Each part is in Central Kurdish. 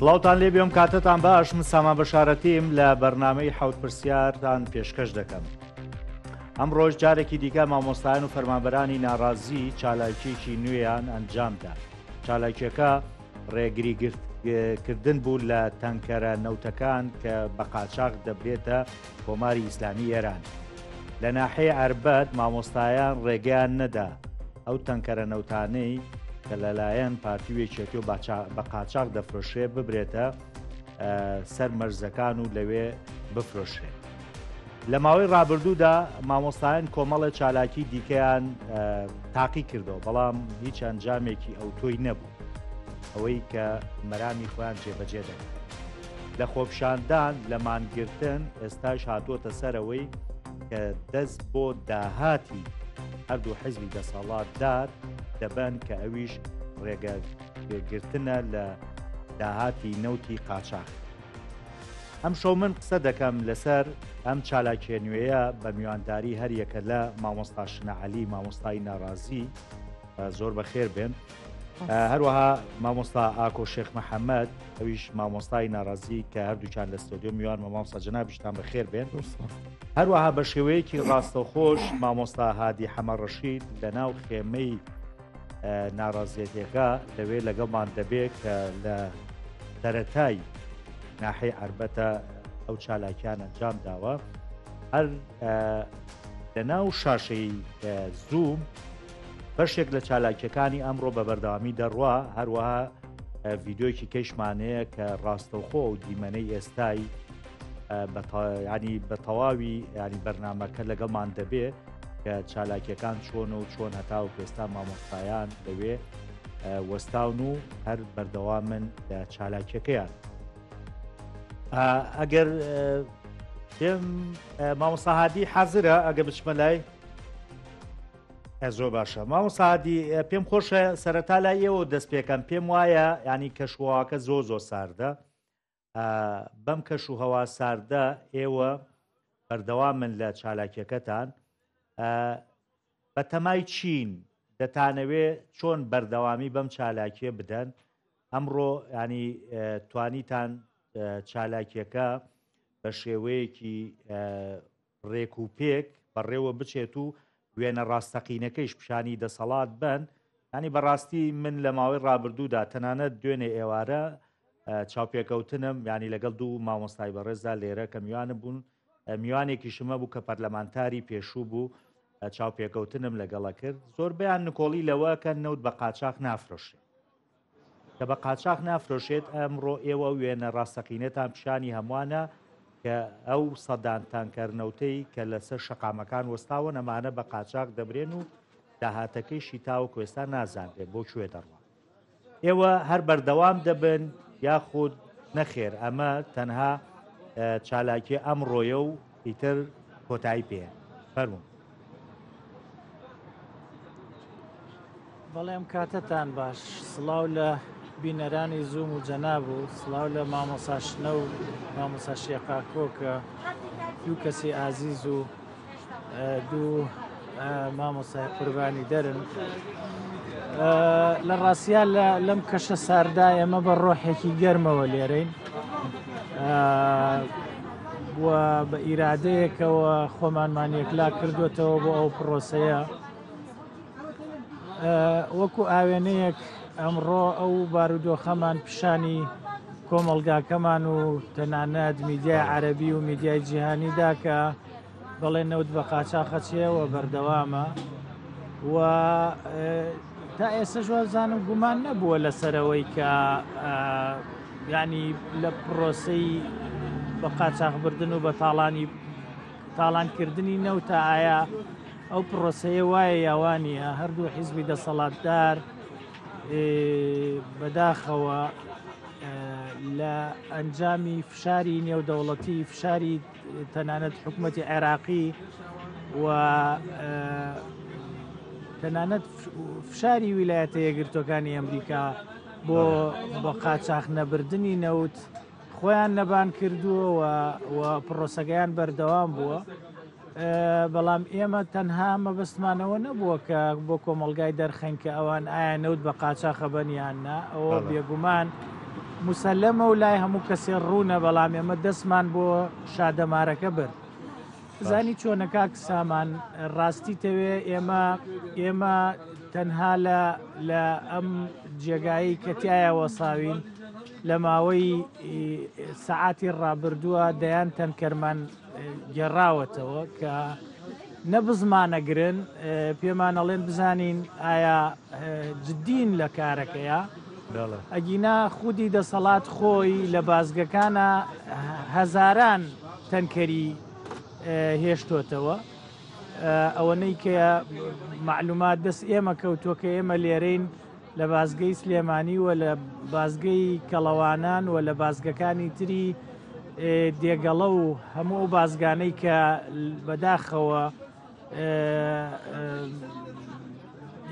سڵاوتان لێ بێم کاتتان باش من سامان بەشارەتیم لە بەرنامەی حەوت پرسیارتان پێشکەش دەکەم. ئەم ڕۆژ جارێکی دیکە مامۆستایان و فەرمانبەرانی ناڕازی چالاکیەکی نوێیان ئەنجامدا. چالاکیەکە ڕێگری کردن بوو لە تەنکەرە نەوتەکان کە بە قاچاخ دەبرێتە کۆماری ئیسلامی ئێران. لە ناحەی عەربەت مامۆستایان ڕێگەیان نەدا ئەو تەنکەرە نەوتانەی کە لەلایەن پارتی و یەکێتی و بە قاچاخ دەفرۆشرێ ببرێتە سەر مەرزەکان و لەوێ بفرۆشرێت. لە ماوەی ڕابردوودا مامۆستایان کۆمەڵێ چالاکی دیکەیان تاقی کردەوە بەڵام هیچ ئەنجامێکی ئەوتۆی نەبوو ئەوەی کە مەرامی خۆیان جێبەجێ دەکەن لە خۆپشاندان لە مانگرتن ئێستاش هاتووەتە سەرەوەی کە دەست بۆ داهاتی هەردوو حزبی دەسەڵاتدار دەبەن کە ئەویش ڕێگە گرتنە لە داهاتی نەوتی قاچاخ. ئەمشەو من قسە دەکەم لەسەر ئەم چالاکیە نوێیە بە میوانداری هەریەکە لە مامۆستا شنە عەلی مامۆستای ناڕازی زۆر بەخێر بێن هەروەها مامۆستا ئاکۆ شێخ محەممەد ئەویش مامۆستای ناڕازی کە هەردووچان لە ستۆدیۆ میوان مامۆستا جەنابیشتان بەخێر بێن هەروەها بە شێوەیەکی ڕاستەوخۆش مامۆستا هادی حەمە ڕەشید لە ناو خێمەی ناڕازیەتەکە لەوێ لەگەڵمان دەبێت کە لە سەرەتای ناحەی عربەتە ئەو چالاکیان ئەنجام داوە هەر لە ناو شاشەی زووم بەشێک لە چالاکیەکانی ئەمڕۆ بە بەردەوامی دەڕوا هەروەها ڤیددیوکی کەشمانەیە کە ڕاستەوخۆ و دیمەنەی ئێستای ینی بە تەواوی ینی بەرنمەکە لەگەڵمان دەبێ کە چالاکیەکان چۆن و چۆن هەتاوەکو ئێستا مامۆستایان لەوێ وەستاون و هەر بەردەوامن لە چالاکیەکەیان. ئەگەر پێم مامۆستا هادی حازرە ئەگە بچمە لای زۆر باشە مامۆستا هادی پێم خۆشە سەرەتا لای ئێوە دەست پێکەم پێم وایە ینی کەشوهواکە زۆر زۆر ساردە بەم کەش و هەوا ساردە ئێوە بەردەوامن لە چالاکیەکەتان بەتەمای چین دەتانەوێ چۆن بەردەوامی بەم چالاکیە بدەن ئەمڕۆ ینی توانیتان چالاکیەکە بە شێوەیەکی ڕێک و پێک بەڕێوە بچێت و وێنە ڕاستەقینەکەیش پیشانی دەسەڵات بەن، یانی بەڕاستی من لە ماوەی ڕابردوودا تەنانەت دوێنێ ئێوارە چاوپێکەوتنم ینی لەگەڵ دوو مامۆستای بەڕێزدا لێرە کە میوانم بوون میوانێکیشم هەبوو کە پەرلەمانتاری پێشوو بوو چاوپێکەوتنم لەگەڵە کرد زۆربەیان نکۆڵی لەوە کە نەوت بە قاچاخ نافرۆشێت کە بە قاچاخ نافرۆشێت، ئەمڕۆ ئێوە وێنە ڕاستەقینەتان پیشانی هەمووانە کە ئەو سەدان تانکەر نەوتەی کە لەسەر شەقامەکان وەستاون ئەمانە بە قاچاخ دەبرێن و داهاتەکەیشی تاوەکو ئێستا نازانرێت بۆ کوێ دەڕوات. ئێوە هەر بەردەوام دەبن یاخود نەخێر ئەمە تەنها چالاکی ئەمڕۆیە و ئیتر کۆتایی پێ فەرموون. بەڵێ ئەم کاتەتان باش سڵاو لە بینەرانی زووم و جەناب و سڵاو لە مامۆسا شنە و مامۆسا شێقاکۆ کە دوو کەسی ئازیز و دوو مامۆسای قوربانی دەرن لە ڕاستیا لەم کەشە ساردا ئێمە بە ڕۆحێکی گەرمەوە لێرەین و بە ئیرادەیەکەوە خۆمانمان یەکلا کردوێتەوە بۆ ئەو پرۆسەیە وەکو ئاوێنەیەک ئەمڕۆ ئەو بارودۆخەمان پیشانی کۆمەڵگاکەمان و تەنانەت میدیای عەربی و میدیای جیهانیدا کە بەڵێ نەوت بە قاچاخەچێەوە بەردەوامە و تا ئێستا وازانم گومان نەبووە لەسەرەوەی کە ینی لە پرۆسەی بە قاچاخبردن و بە تاڵانی تاڵانکردنی نەوتە ئایا ئەو پرۆسەیە وایە یا وا نییە هەردوو حیزبی دەسەڵاتدار بەداخەوە لە ئەنجامی فشاری نێودەوڵەتی فشاری تەنانەت حکوومەتی عێراقی و تەنانەت فشاری ویلایەتە یەکگرتوەکانی ئەمریکا بۆ بە قاچاخ نەبردنی نەوت خۆیان نەبان کردووە و پرۆسەکەیان بەردەوام بووە بەڵام ئێمە تەنها مەبەستمانەوە نەبووە کە بۆ کۆمەلگای دەرخەین کە ئەوان ئایا نەوت بە قاچاخە بەن یان نا ئەوە بێگومان. موسەلەمە و لای هەموو کەسێ ڕوونە، بەڵام ئێمە دەستمان بۆ شادەمارەکە برد. زانی چۆنە کاک سامان ڕاستی تەوێ ئێمە ئێمە تەنها لە لە ئەم جێگایی کە تایە وەساوین لە ماوەی سەعاتی ڕابردووە دەیان تەنکەرمان گێڕاوەتەوە کە نەبزمانەگرن پێمان ئەڵێن بزانین ئایا جدین لە کارەکەیە ئەگینا خودی دەسەڵات خۆی لە بازگەکانە هەزاران تەنکەری هێشتۆتەوە ئەوەنەی کە معلومات دەست ئێمە کەوتووە کە ئێمە لێرەین لە بازگەی سلێمانی و لە بازگەی کەڵەوانان و لە بازگەکانی تری دێگەڵە و هەموو ئەو بازگانەی کە بەداخەوە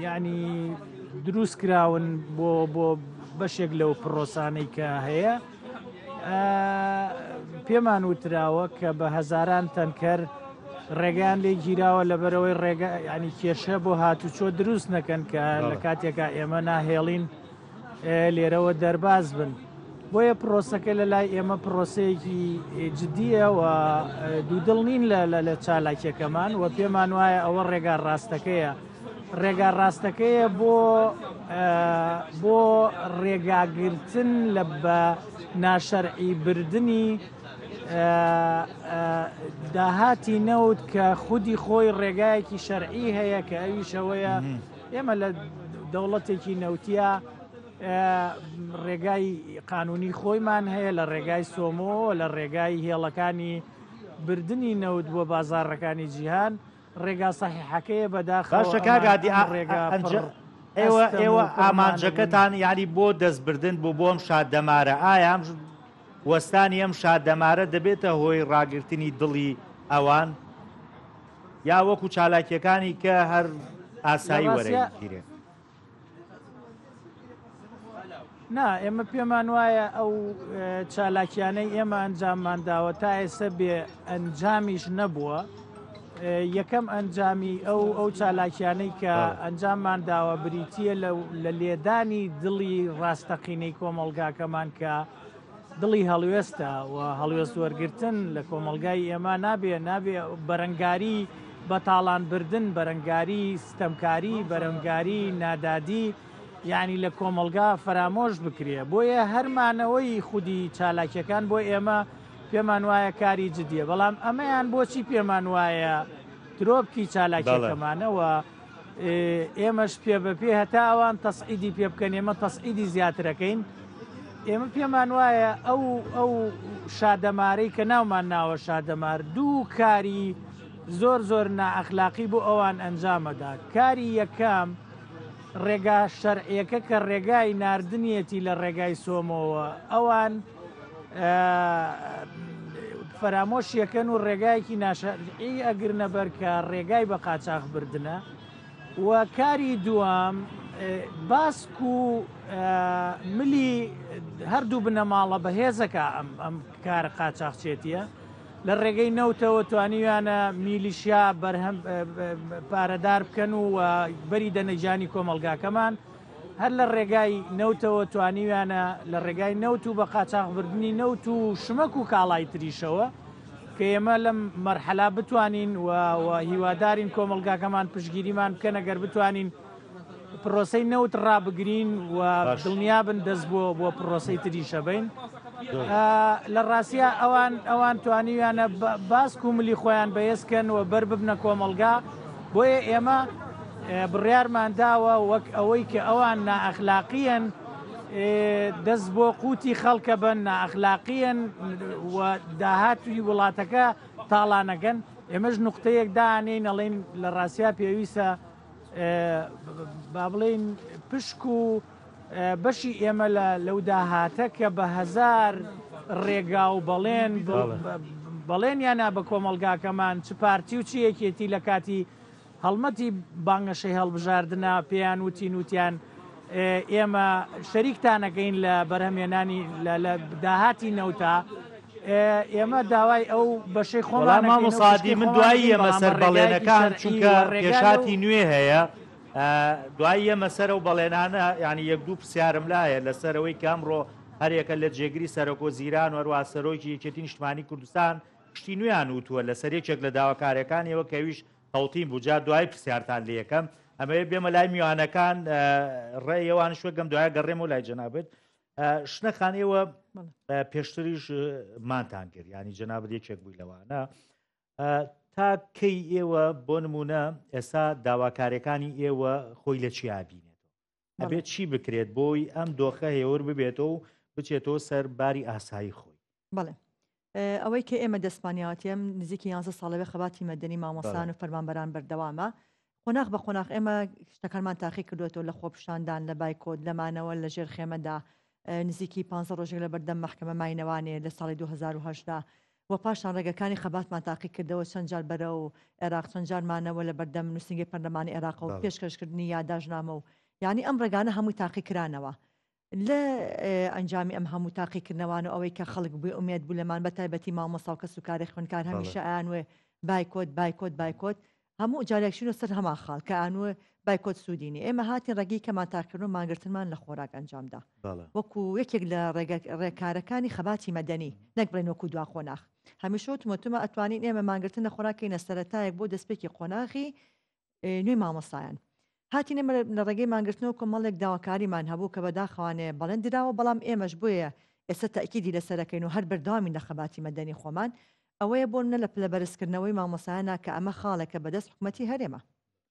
یعنی دروست کراون بۆ بۆ بەشێک لەو پرۆسانەی کە هەیە پێمان وتراوە کە بە هەزاران تەنکەر ڕێگەیان لێ گیراوە لەبەرەوەی ڕێگە ینی کێشە بۆ هاتوچۆ دروست نەکەن کە لە کاتێکا ئێمە ناهێڵین لێرەوە دەرباز بن. بۆیە پرۆسەکە لە لای ئێمە پرۆسەیەکی جددیە و دوودڵ نین لە چالاکیەکەمان و پێمان وایە ئەوە ڕێگا ڕاستەکەیە. ڕێگا ڕاستەکەیە بۆ بۆ ڕێگاگرتن لە بە ناشەرعی بردننی داهاتی نەوت کە خودی خۆی ڕێگایەکی شەرعی هەیە کە ئەویشەوەیە ئێمە لە دەوڵەتێکی نەوتە ڕێگای قانونی خۆیمان هەیە لە ڕێگای سۆمۆ لە ڕێگای هێڵەکانی بردننی نەوت بۆ بازارەکانی جیهان ڕێگا سەحیحەکەیە بەداخەوە باشە کاک ئەمان هادی ئەم ڕێگا ئەنجا پڕ ئێوە ئەستەم ئێوە و پڕ مانەگرن. ئامانجەکەتان یانی بۆ دەستبردن بوو بۆ ئەم شادەمارە ئایا ئەم وەستانی ئەم شادەمارە دەبێتە هۆی ڕاگرتنی دڵی ئەوان یا وەکو چالاکیەکانی کە هەر لە ئاسایی ڕاستیا وەرەگیرێن؟ نا ئێمە پێمان وایە ئەو چالاکیانەی ئێمە ئەنجاممان داوە تا ئێستا بێ ئەنجامیش نەبووە یەکەم ئەنجامی ئەو ئەو چالاکیانەی کە ئەنجاممان داوە بریتە لە لێدانی دڵی ڕاستەقینەی کۆمەڵگاکەمان کە دڵی هەڵوێستە و هەڵوێست وەرگرتن لە کۆمەڵگای ئێمە نابێ نابێ بەرەنگاری بەتاڵان بردن بەرەنگاری ستەمکاری بەرەنگاری نادادی یعنی لە کۆمەڵگا فەرامۆش بکرێ بۆیە هەرمانەوەی خودی چالاکیەکان بۆ ئێمە پێمان وایە کاری جدیە بەڵام ئەمەیان بۆچی پێمان وایە ترۆپکی چالاکیەکەمانەوە ئێمەش پێ بە پێ هەتا ئەوان تەسعیدی پێ بکەن ئێمە تەسعیدی زیاترەکەین ئێمە پێمان وایە ئەو ئەو شادەمارەی کە ناومان ناوە شادەمار دوو کاری زۆر زۆر نائەخلاقی بۆ ئەوان ئەنجامەدا کاری یەکەم ڕێگا شەرعیەکە کە ڕێگای ناردنیەتی لە ڕێگای سۆمۆوە ئەوان فەرامۆشیەکەن و ڕێگایەکی ناشەرعی ئەگرنە بەر کە ڕێگای بە قاچاخ بردنە و کاری دووەم باسک و ملی هەردوو بنەماڵە بەهێزەکە ئەم ئەم کارە قاچاخچێتیە لە ڕێگەی نەوتەوە توانیویانە میلیشیا بەرهەم پارەدار بکەن و بەری دەنەگیانی کۆمەڵگاکەمان هەر لە ڕێگای نەوتەوە توانیویانە لە ڕێگای نەوت و بە قاچاخبردنی نەوت و شمەک و کاڵای تریشەوە کە ئێمە لەم مەرحەلا بتوانین و هیوادارین کۆمەڵگاکەمان پشتگیریمان بکەن ئەگەر بتوانین پرۆسەی نەوت ڕابگرین و دڵنیابن دەست بۆ بۆ پرۆسەی تریشە بین لە ڕاستیا ئەوان ئەوان توانیویانە باسک و ملی خۆیان بەهێزکەن و بەر ببنە کۆمەڵگا بۆیە ئێمە بڕیارمان داوە وەک ئەوەی کە ئەوان نائەخلاقیەن دەست بۆ قوتی خەڵکە بن نائەخلاقیەن و داهاتوی وڵاتەکە تاڵانەکەن ئێمەش نقطەیەک دانێین ئەڵێن لە ڕاستیا پێویستە با بڵێین پشک و بەشی ئێمە لە لەو داهاتە کە بە هەزار ڕێگا و بەڵێن بەڵێنیانە بە کۆمەڵگاکەمان چ پارتی و چ یەکێتی لە کاتی هەڵمەتی بانگەشەی هەڵبژاردنە پێیان وتین وتیان ئێمە شەریکتانەکەین لە بەرهەمێنانی لە داهاتی نەوتا ئێمە داوای ئەو بەشەی وەڵا خۆمان ئەکەین و مامۆستا هادی پشکی من خۆمان دوایی ئەکەین یەمە بەڵام سەر بە ڕێگایەکی بەڵێنەکان شەرعی چونکە و ڕێگا لەو پێشاتی نوێ هەیە دوایی یەمە سەر ئەو بەڵێنانە یعنی یەک دوو پرسیارم لایە لەسەر ئەوەی کە ئەمڕۆ هەریەکە لە جێگری سەرۆکوەزیران و هەروەها سەرۆکی یەکێتی نیشتمانی کوردستان شتی نوێیان وتووە لەسەر یەکێک لە داواکاریەکانیەوە کە ئەویش تەوتین بوو جا دوای پرسیارتان لێ یەکەم ئەمەوێ بێمە لای میوانەکان ڕێ ئێوانش وەگەم دوای گەڕێمەوە لای جەنابت شنە خان ئێوە پێشتریش مانتان کرد ینی جەنابت یەکێک بووی لەوانە تا کەی ئێوە بۆ نمونە ئێستا داواکاریەکانی ئێوە خۆی لە چیا بینێتەوە ئەبێت چی بکرێت بۆی ئەم دۆخە هێور ببێتەوە و بچێتەوە سەر باری ئاسایی خۆی؟ بەڵێ ئەوەی کە ئێمە دەستمانیاوەتی ئەم نزیکی یانزە ساڵەوێ خەباتی مەدەنی مامۆستان و فەرمانبەران بەردەوامە قۆناغ بە قۆناغ ئێمە شتەکانمان تاقی کردوێتەوە لە خۆپشاندان لە بایکۆت لەمانەوە لە ژێر خێمەدا نزیکی پ ڕۆژێک لە بەردەم مەحکەمە ماینەوانێ لە ساڵی 2010 و پاشان ڕێگەکانی خەباتمان تاقی کردەوە چەند جار بەرەو عێراق چەند جار مانەوە لە بەردەم نووسینگەی پەرلەمانی عێراق و پێشکەشکردنی یاداشتنامە و یانی ئەم ڕێگانە هەمووی تاقی کرانەوە لە ئەنجامی ئەم هەموو تاقیکردنەوان و ئەوەی کە خەڵک بێ ئومێد بوو لەمان بە تایبەتی مامۆستا و کەسوکاری خوێندکار هەمیشە ئەیانوێ بایکۆت بایکۆت بایکۆت هەموو جارێک چوینە سەر هەمان خاڵ کە ئانوێ بایکۆت سوودی نیە ئێمە هاتین ڕێگەی کەمان تاقیکردن و مانگرتنمان لە خۆراک ئەنجامدا وەکو یەکێک لە ڕێگە ڕێکارەکانی خەباتی مەدەنی نەک بڵێن وەکو دوا قۆناغ هەمیشە وتم وتمە ئەتوانین ئێمە مانگرتن لە خۆراک کەینە سەرەتایەک بۆ دەستپێکی قۆناغی نوێی مامۆستایان هاتین ئێمە لە ڕێگەی مانگرتنەوە کۆمەڵێک داواکاریمان هەبوو کە بەداخەوانێ بەڵێن دراوە بەڵام ئێمەش بۆیە ئێستا تەئکیدی لەسەرەکەین و هەر بەردەوامین لە خەباتی مەدەنی خۆمان ئەوەیە بۆ نمونە لە پلە بەرزکردنەوەی مامۆستایانە کە ئەمە خاڵێکە بەدەست حکومەتی هەرێمە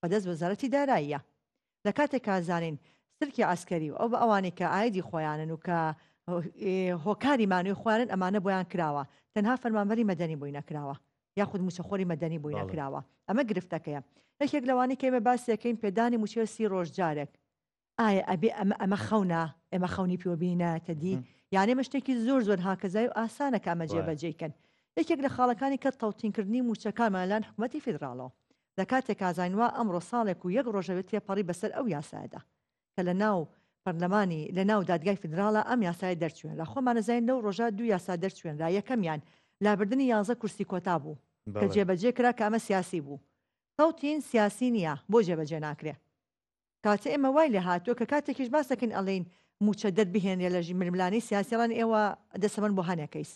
بەدەست وەزارەتی داراییە لە کاتێکا زانین سلکی عەسکەری و ئەو ئەوانەی کە عایدی خۆیانن و کە هۆکاری مانەوەی خۆیانن ئەمانە بۆیان کراوە تەنها فەرمانبەری مەدەنی بۆی نەکراوە یاخود موچەخۆری مەدەنی بۆی نەکراوە ئەمە گرفتەکەیە یەکێک لەوانەی کە ئێمە باسی ئەکەین پێدانی موچەیە سی ڕۆژ جارێک ئایا ئەبێ ئەمە ئەمە خەونە ئێمە خەونی پێوە بینی نایەتە دی یان ئێمە شتێکی زۆر زۆر هاکەزای و ئاسانە کە ئەمە جێبەجێی کەن یەکێک لە خاڵەکانی کە تەوتینکردنی موچەکانمان لەلایەن حکومەتی فیدراڵەوە لە کاتێکا زانین وا ئەمڕۆ ساڵێک و یەک ڕۆژەوێ تێپەڕی بەسەر ئەو یاسایەدا کە لە ناو پەرلەمانی لە ناو دادگای فیدراڵا ئەم یاسایە دەرچوێنرا خۆمان ئەزانین لەو ڕۆژە دوو یاسا دەرچوێنرا یەکەمیان لابردنی یانزە کورسی کۆتا بوو کە جێبەجێ کرا کە ئەمە سیاسی بوو تەوتین سیاسی نییە بۆ جێبەجێ ناکرێ کاتێ ئێمە وای لێ هاتووە کە کاتێکیش باس دەکەین ئەڵێین مووچە دەربهێنرێ لە ململانێی سیاسی ئەڵێن ئێوە دەسەبەن بۆ هەنێ کەیس.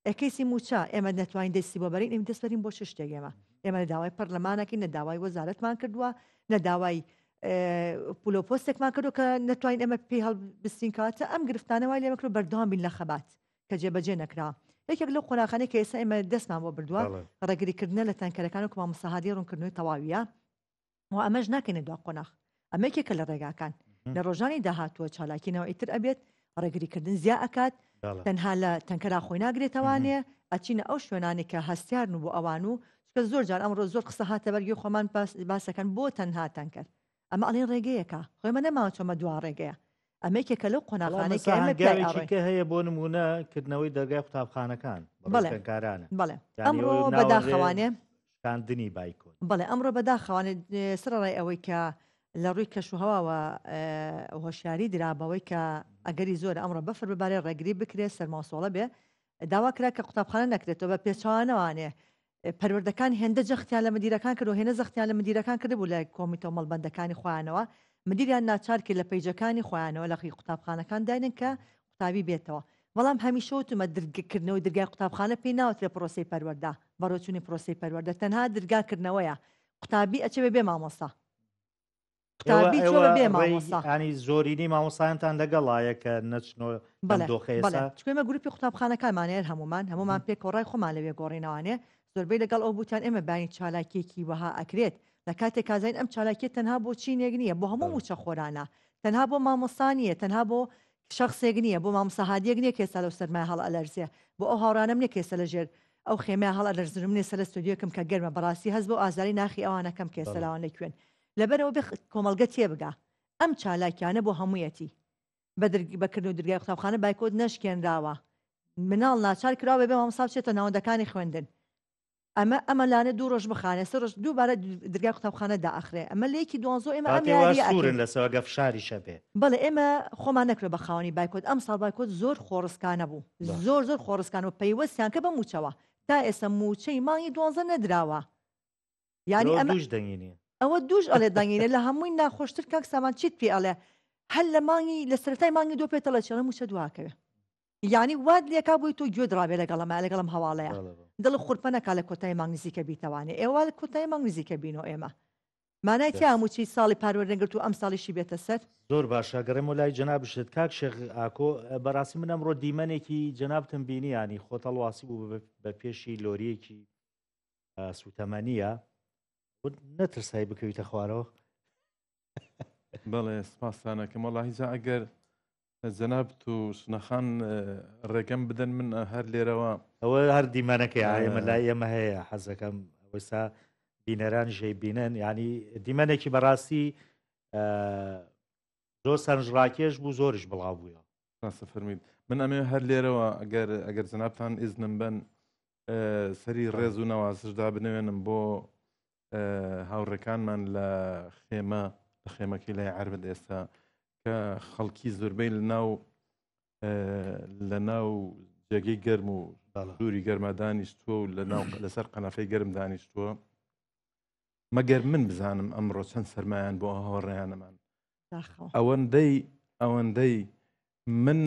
ئێ کەیسی مووچە ئێمە نەتوانین دەستی بۆ بەرین ئێمە دەست بەرین بۆ چ شتێک ئێمە ئێمە نە داوای پەرلەمانەکەین نە داوای وەزارەتمان کردووە نە داوای پولۆ پۆستێکمان کردو کە نەتوانین ئێمە پێی هەڵبستین کاتە ئەم گرفتانە وای لێمە کرد بەردەوام بین لە خەبات کە جێبەجێ نەکرا یەکێک لەو قۆناغانەی کە ئێستا ئێمە دەستمان بۆ بردووە ڕێگریکردنە لە تەنکەرەکان و کە مامۆستا هادی ڕوونکردنەوەی تەواویە و ئەمەش ناکەینە دوا قۆناغ ئەمە یەکێکە لە ڕێگاکان لە ڕۆژانی داهاتووە چالاکی نەوەی تر ئەبێت ڕێگریکردن زیا ئەکات تەنها لە تەنکەرا خۆی ناگرێتەوانێ ئەچینە ئەو شوێنانی کە هەستیارن و بۆ ئەوان و چکە زۆر جار ئەمڕۆ زۆر قسە هاتە بەرگی خۆمان باسەکەن بۆ تەنها تەنکەر ئەمە ئەڵێن ڕێگەیەکە خۆی مە نەماوە چۆمە دوا ڕێگەیە ئەمە یەکێکە لەو قۆناغانەی کە ئێمە پیای ئەڕۆین. کە هەیە بۆ نموونە کردنەوەی دەرگای قوتابخانەکان بەڵێ خوێندکارانە بەڵێ ئەمڕۆ بەداخەوانێ شکاندنی بایکۆت بەڵێ ئەمڕۆ بەداخەوانێ سەرەڕای ئەوەی کە لە ڕووی کەشوهەواوە هۆشیاری درا بەوەی کە ئەگەری زۆرە ئەمڕۆ بەفر ببارێ ڕێگری بکرێ سەرماوسۆڵە بێ داوا کرا کە قوتابخانە نەکرێتەوە بە پێچەوانەوانێ پەروەردەکان هێندە جەختیان لە مدیرەکان کرد و هێنە زەختیان لە مدیرەکان کردبوو لە کۆمیتە و مەڵبەندەکانی خۆیانەوە مدیریان ناچار کرد لە پەیجەکانی خۆیانەوە لە قوتابخانەکان داینن کە قوتابی بێتەوە بەڵام هەمیشە وتومە درگکردنەوەی درگای قوتابخانە پێی ناوترێ پرۆسەی پەروەردە بەڕێوەچوونی پرۆسەی پەروەردە تەنها درگا کردنەوەیە قوتابی ئەچێ بێ مامۆستا قوتابی چۆ بە بێ مامۆستا ینی زۆرینەی مامۆستایانتان لەگەڵایە کە نەچنۆ بەڵێ بەڵێ چونکە ئێمە گروپی قوتابخانەکانمان هەیە هەموومان هەموومان پێکەوە ڕای خۆمان لەوێ گۆڕینەوانێ زۆربەی لەگەڵ ئەو بوتیان ئێمە بانی چالاکیەکی وەها ئەکرێت لە کاتێک کازین ئەم چالاکیە تەنها بۆ چینێک نییە بۆ هەموو موچە خۆرانە تەنها بۆ مامۆستا نییە تەنها بۆ شخصێک نییە بۆ مامۆستا هادیەک نییە کە ئێستا لەو سەرمایە هەڵ ئەلەرزێ بۆ ئەو هاوڕانەم نییە کە ئێستا لەژێر ئەو خێمەیە هەڵ ئەلەرزن و من ئێستا لە ستۆدیۆکم کە گەرمە بەڕاستی هەست بەو ئازاری ناخی ئەوانەکەم کە ئێستا لاوان لە کوێن لەبەرئەوە بێ کۆمەڵگە تێبگا ئەم چالاکیانە بۆ هەموویەتی بە بە کردنەوەی درگای قوتابخانە بایکۆت نەشکێنراوە مناڵ ناچار کراوە بەبێ مامۆستا بچێتە ناوەندەکانی خوێندن ئەمە ئەمە لانە دوو ڕۆژ بخانێ سێ ڕۆژ دووبارە درگای قوتابخانە دائەخرێ ئەمە لە یەکی دوانزۆ ئێمە ئەم کاتێ وا یاریە سوورن ئەکەین لەسەر گە فشاریش هەبێ. بەڵێ ئێمە خۆمان نەکرد بە خاوەنی بایکۆت ئەمساڵ بایکۆت زۆر خۆڕسکانە بوو باش. زۆر زۆر خۆڕسکانە و پەیوەستیان کرد بە مووچەوە تا ئێستا مووچەی مانگی دوانزە نەدراوە یانی ئەوە ئەمە دووش دەنگی نییە. ئەوە دووش ئەڵێ دەنگی نیە لە هەمووی ناخۆشتر کاک سامان چیت پێ ئەڵێ هەر لە مانگی لە سەرەتای مانگی دوو پێت ئەڵێ چی ئەڵێ مووچە دواکەوێ. یانی وات لێکا بۆی تۆ گوێت ڕابێ لەگەڵ ئەمە لەگەڵ ئەم هەواڵەیە دڵ خورپە نەکا لە کۆتایی مانگ نزیکە بیتەوانێ ئێوە لە کۆتایی مانگ نزیکە بینەوە ئێمە مانای تیا موچەی ساڵی پار وەرنەگرت و ئەم ساڵیشی بێتە سەر. زۆر باشە گەڕێمەوە لای جەنابشت کاک شێخ ئاکۆ بەڕاستی من ئەمڕۆ دیمەنێکی جەنابتم بینی ینی خۆت هەڵواسی بوو بە پێشی لۆریەکی سوتەمەنیە نەترسای بکەویتە خوارەوە. بەڵێ سپاستانەکەم وەڵاهی جا ئەگەر جەنابت و شنەخان ڕێگەم بدەن من هەر لێرەوە ئەوە هەر دیمەنەکەی ئێمە لای ئێمە هەیە حەزەکەم ئەوسا بینەران ژەی بینن ینی دیمەنێکی بەڕاستی زۆر سەرنجڕاکێش بوو زۆریش بڵاو بووە ڕاستە فەرمیت من ئەمێ هەر لێرەوە ئەگەر ئەگەر جەنابتان ئیزنم بن سەری ڕێز و نەوازشدا بنوێنم بۆ هاوڕێکانمان لە خێمە لە خێمەکەی لای عربت ئێستا کە خەڵکی زۆربەی لە ناو لە ناو جێگەی گەرم و دووری گەرما دانیشتووە و لە ناو لەسەر قەنەفەی گەرم دانیشتووە مەگەر من بزانم ئەمڕۆ چەند سەرمایان بۆ هاوڕێیانەمان ئەوەندەی ئەوەندەی من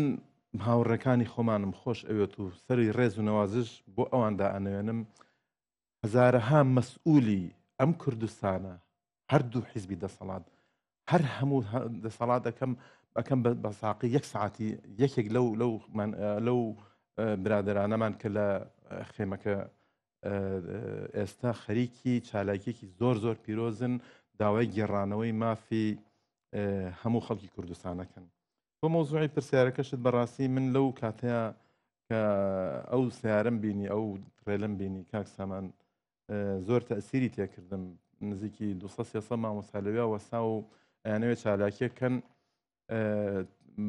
هاوڕێکانی خۆمانم خۆش ئەوێت و سەری ڕێز و نەوازش بۆ ئەواندا ئەنوێنم هەزارەها مەسئولی ئەم کوردستانە هەردوو حیزبی دەسەڵات هەر هەموو دەسەڵات دەکەم ئەەکەم بە ساقی یەک ساعتی یەکێک لەو لەو لەو برادرانەمان کە لە خێمەکە ئێستا خەریکی چالاکیەکی زۆر زۆر پیرۆزن داوای گێڕانەوەی مافی هەموو خەڵکی کوردستانەکەن بۆ مەوزوعی پرسیارەکەشت بەڕاستی من لەو کاتەیە کە ئەو سیارم بینی ئەو ترێلم بینی کاک سامان زۆر تەسیری تێکردم نزیکی 200 مامۆستا لەویا وەسا و ئەیانەوێت چالاکیەکەن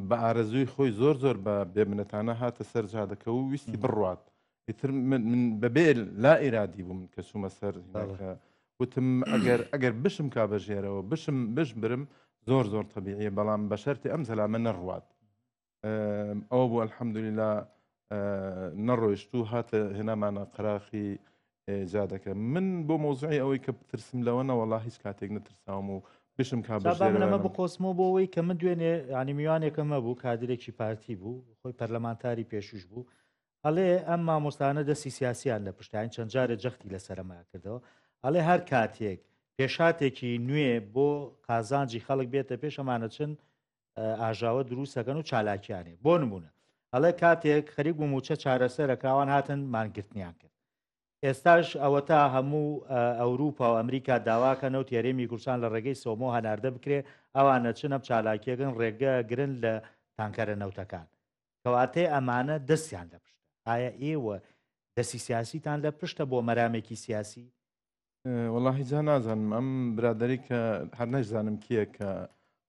بە ئارەزووی خۆی زۆر زۆر بە بێمنەتانە هاتە سەر جادەکە و ویستی بڕوات ئیتر من بەبێ لا ئیرادی بووم کە چوومە سەر وتم ئەگەر ئەگەر بشم کا بەژێرەوە بشم بش برم زۆر زۆر تەبیعیە بەڵام بە شەرتی ئەم زەلامە نەڕوات ئەوە بوو الحەمدللا نەڕۆیشت و هاتە هێنامانە قەراخی جادەکە من بۆ مۆزعی ئەوەی کە بترسم لەوە نەوەڵا هیچ کاتێک نەترساوم و بشم کا بەمە بقۆسمەوە بۆ ئەوەی کە من دوێنێ ینی میوانێکم هەبوو کادرێکی پارتی بوو خۆی پەرلەمانتاری پێشوش بوو ئەڵێ ئەم مامۆستانە دەستی سیاسیان لە پشتین چەند جارێ جەختی لەسەرەما کردەوە ئەڵێ هەر کاتێک پێشاتێکی نوێ بۆ قازانجی خەڵک بێتە پێش ئەمانە چن ئاژاوە دروستەکەن و چالاکیانێ بۆ نمونە ئەڵێ کاتێک خەریک بوو موچە چارەسەرەکەوان هاتن مانگرتنیان کرد ئێستاش ئەوەتا هەموو ئەوروپا و ئەمریکا داواکە نەوتی هەرێمی کوردستان لە ڕێگەی سۆمۆ هەناردە بکرێ ئەوان ئەچن ئەم چالاکیەکەن ڕێگە گرن لە تانکەرە نەوتەکان کەواتێ ئەمانە دەستیان لە پشتە ئایا ئێوە دەستی سیاسیتان لە پشتە بۆ مەرامێکی سیاسی؟ وەڵاهی جا نازانم ئەم برادری کە هەر نەشزانم کیە کە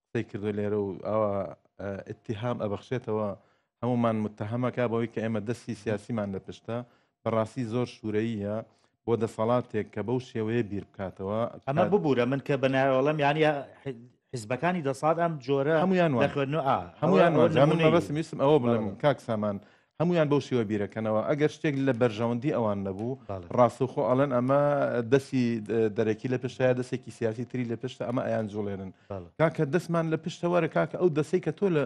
قسەی کردو لێرە و ئاوا اتهام ئەبەخشێتەوە هەمومان متهەمەکە بەوەی کە ئێمە دەستی سیاسیمان لە پشتە بەڕاستی زۆر شوورەیە بۆ دەسەڵاتێک کە بەو شێوەیە بیر بکاتەوە ئەمە ببوورە من کە بەناوەڵم یان حزبەکانی دەسەڵات ئەم جۆرە هەمویان خوێندن هەمویان من مەبەستم ویستم ئەوە بڵێم کاک سامان هەمویان بەو شێوە بیرەکەنەوە ئەگەر شتێک لە بەرژەوەندی ئەوان نەبوو ڕاستەوخۆ ئەڵێن ئەمە دەستی دەرەکی لە پشتە دەستێکی سیاسی تری لە پشتە ئەمە ئەیان جوڵێنن کاکە دەستمان لە پشتە وەرە کاکە ئەو دەسەی کە تۆ لە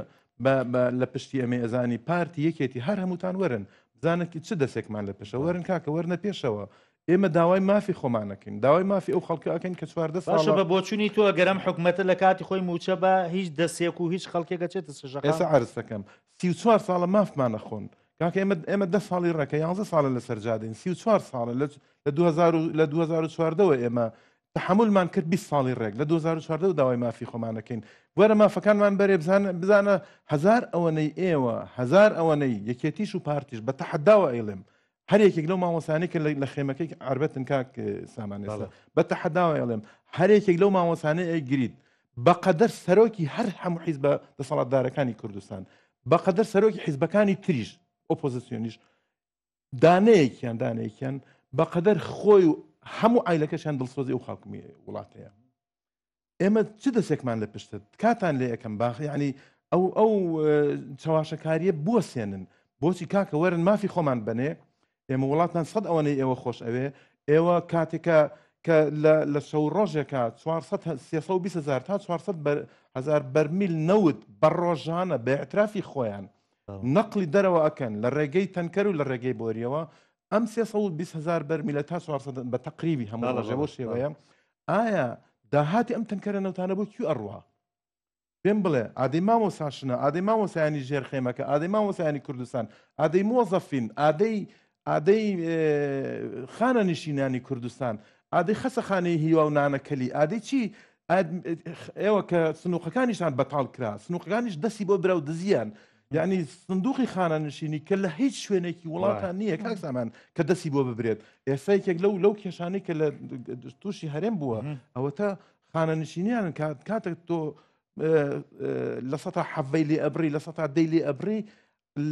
لە پشتی ئەمە ئەزانی پارتی یەکێتی هەر هەمووتان وەرن بزانە چ دەسێکمان لە پشە وەرن کاکە وەرنە پێشەوە ئێمە داوای مافی خۆمان ئەکەین، داوای مافی ئەو خەڵکە ئەکەین کە 14 ساڵە. باشە بە بۆچونی تۆ ئەگەر ئەم حکومەتە لە کاتی خۆی مووچە با هیچ دەسێک و هیچ خەڵکێک ئەچێتە سەر شەقام؟ ئێستا عەرز دەکەم 34 ساڵە مافمان ئەخۆن کاکە ئێمە ئێمە دە ساڵی ڕێکە 11 ساڵە لەسەر جادەین 34 ساڵە لە لە 2000 لە 2014 وە ئێمە تحملمان کرد 20 ساڵی ڕێک لە 2014 داوای مافی خۆمان ئەکەین وەرە مافەکانمان بەرێ بزانە بزانە هەزار ئەوەنەی ئێوە هەزار ئەوەنەی یەکێتیش و پارتیش بە تەحەداوە ئەیڵێم هەر یەکێک لەو مامۆستایانەی کە لە خێمەکەی عربەتن کاک سامان ئێستا بە تەحەداوە ئەڵێم هەر یەکێک لەو مامۆستانەی ئەیگریت بەقەدەر سەرۆکی هەر هەموو حیزبە دەسەڵاتدارەکانی کوردستان بەقەدەر سەرۆکی حیزبەکانی تریش ئۆپۆزیسیۆنیش دانەیەکیان دانەیەکیان بەقەدەر خۆی و هەموو ئایلەکەشیان دڵسۆزی ئەو خاکمی وڵاتەیە ئێمە چ دەسێکمان لە پشتە تکاتان لێ ئەکەم باخ یعنی ئەو ئەو چەواشەکاریە بوەسێنن بۆچی کاکە وەرن مافی خۆمان بنێ ئێمە وڵاتمان سەد ئەوەنەی ئێوە خۆش ئەوێ ئێوە کاتێکە کە لە شەو ڕۆژێکە 420 هزار تا 400 هزار بەرمیل نەوت بە ڕۆژانە بە اعترافی خۆیان. نەقلی دەرەوە ئەکەن لە ڕێگەی تەنکەر و لە ڕێگەی بۆریەوە ئەم 320 هزار بەرمیلە تا 400 بە تەقریبی هەموو ڕۆژێ بۆ شێوەیە ئایا داهاتی ئەم تەنکەرە نەوتانە بۆ کوێ ئەڕوا؟ پێم بڵێ ئادەی مامۆسا شنە ئادەی مامۆسایانی ژێر خێمەکە ئادەی مامۆسایانی کوردستان ئادەی مۆزەفین ئادەی ئادەی خانە نشینانی کوردستان ئادەی خەسەخانەی هیوا و نانەکەلی ئادەی چی ئێوە کە سنووقەکانیشان بەتاڵ کرا سنووقەکانیش دەستی بۆ برا و دزیان یعنی سندوقی خانەنشینی کە لە هیچ شوێنێکی وڵاتان نییە کاک سامان کە دەستی بۆ ببرێت ئێستا یەکێک لەو لەو کێشانەی کە لە تووشی هەرێم بووە ئەوەتە خانەنشینیان کاتێک تۆ لە سەتا حەڤەی لێ ئەبڕی لە سەتا دەی لێ ئەبڕی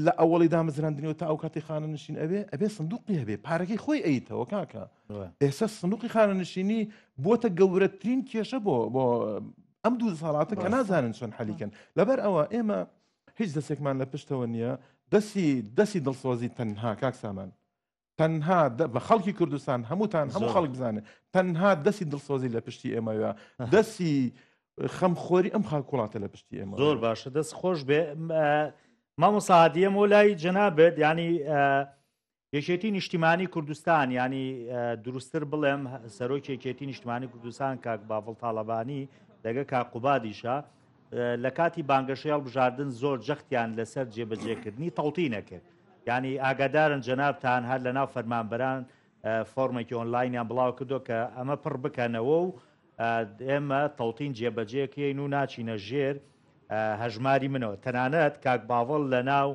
لە ئەوەڵی دامەزراندنیەوە تا ئەو کاتی خانەنشین ئەبێ ئەبێ سندوقی هەبێ پارەکەی خۆی ئەیتەوە کاکە ئێستا سندوقی خانەنشینی بۆتە گەورەترین کێشە بۆ بۆ ئەم دوو ساڵاتە کە نازانن چۆن حەلیکەن لەبەر ئەوە ئێمە هیچ دەستێکمان لە پشتەوە نییە دەستی دەستی دڵسۆزی تەنها کاک سامان تەنها بە خەڵکی کوردستان هەمووتان هەموو خەڵک بزانێت تەنها دەستی دڵسۆزی لە پشتی ئێمەوە دەستی خەمخۆری ئەم خاک وڵاتە لە پشتی ئێمە زۆر باشە دەست خۆش بێ مامۆستا هادیەم و لای جەنابێت ینی یەکێتی نیشتیمانی کوردستان ینی دروستتر بڵێم سەرۆکی یەکێتی نیشتمانی کوردستان کاک باڤڵ تاڵەبانی لەگە کاک قوبادیشە لە کاتی بانگەشەی هەڵبژاردن زۆر جەختیان لەسەر جێبەجێکردنی تەوتینە کرد یعنی ئاگادارن جەنابتان هەر لەناو فەرمانبەران فۆرمێکی ئۆنلاینیان بڵاو کردو کە ئەمە پڕ بکەنەوە و ئێمە تەوتین جێبەجێکەین و ناچینە ژێر هەژماری منەوە تەنانەت کاک باڤڵ لەناو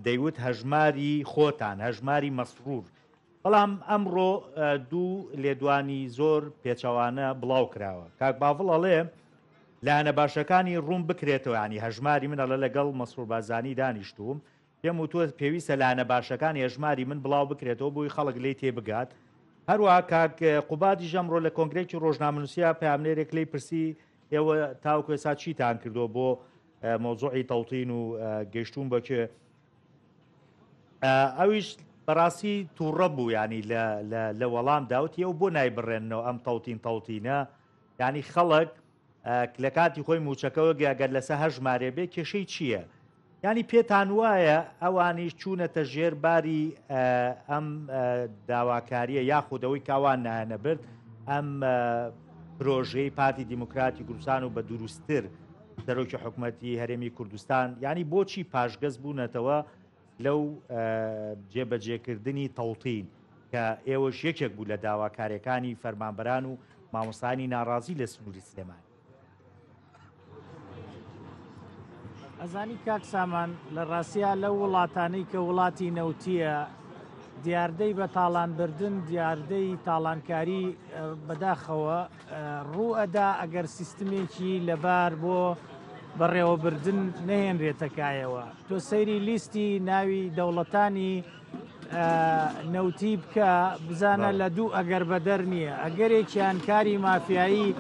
دەیوت هەژماری خۆتان هەژماری مەسرور بەڵام ئەمڕۆ دوو لێدوانی زۆر پێچەوانە بڵاو کراوە کاک باڤڵ ئەڵێ لایەنە باشەکانی ڕوون بکرێتەوە ینی هەژماری من ئەڵێ لەگەڵ مەسرور بارزانی دانیشتووم پێم وتووە پێویستە لایەنە باشەکانی هەژماری من بڵاو بکرێتەوە بۆی خەڵک لێی تێبگات هەروەها کاک قوبادیش ئەمڕۆ لە کۆنگرێکی ڕۆژنامەنووسیا پەیامنێرێک لێی پرسی ئێوە تاوەکو ئێستا چیتان کردووە بۆ مەوزوعی تەوتین و گەیشتوون بە کوێ ئەویش بەڕاستی تووڕە بوو ینی لە وەڵام داوتی ئەو بۆ نایبڕێنەوە ئەم تەوتین تەوتینە ینی خەڵک لە کاتی خۆی موچەکەوە گەگەر لەسە هەژمارێ بێ کێشەی چییە؟ یانی پێتان وایە ئەوانیش چوونەتە ژێر باری ئەم داواکاریە یاخود ئەوەی کاوان نایانە برد ئەم پرۆژەی پارتی دیموکراتی کوردستان و بە دروستتر سەرۆکی حکومەتی هەرێمی کوردستان یانی بۆچی پاشگەز بوونەتەوە لەو جێبەجێکردنی تەوتین کە ئێوەش یەکێک بوو لە داواکاریەکانی فەرمانبەران و مامۆستایانی ناڕازی لە سنووری سلێمانی. ئەزانی کاک سامان لە ڕاستیا لەو وڵاتانەی کە وڵاتی نەوتیە دیاردەی بە تاڵان بردن دیاردەی تاڵانکاری بەداخەوە ڕوو ئەدا ئەگەر سیستمێکی لەبار بۆ بەڕێوەبردن نەهێنرێتە کایەوە تۆ سەیری لیستی ناوی دەوڵەتانی نەوتی بکە بزانە لە دوو ئەگەر بەدەر نییە ئەگەرێکیان کاری مافیایی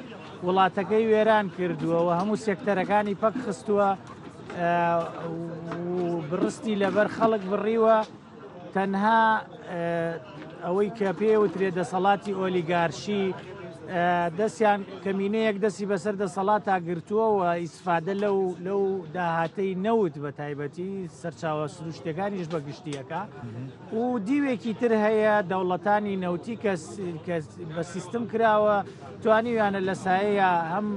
وڵاتەکەی وێران کردووە و هەموو سێکتەرەکانی پەک خستووە و بڕستی لەبەر خەڵک بڕیوە تەنها ئەوەی کە پێوترێ دەسەڵاتی ئۆلیگارشی دەستیان کەمینەیەک دەستی بەسەر دەسەڵاتا گرتووە و ئیسفادە لەو لەو داهاتەی نەوت بە تایبەتی سەرچاوە سروشتەکانیش بە گشتیەکە و دیوێکی تر هەیە دەوڵەتانی نەوتی کە بە سیستم کراوە توانیویانە لە سایەیە هەم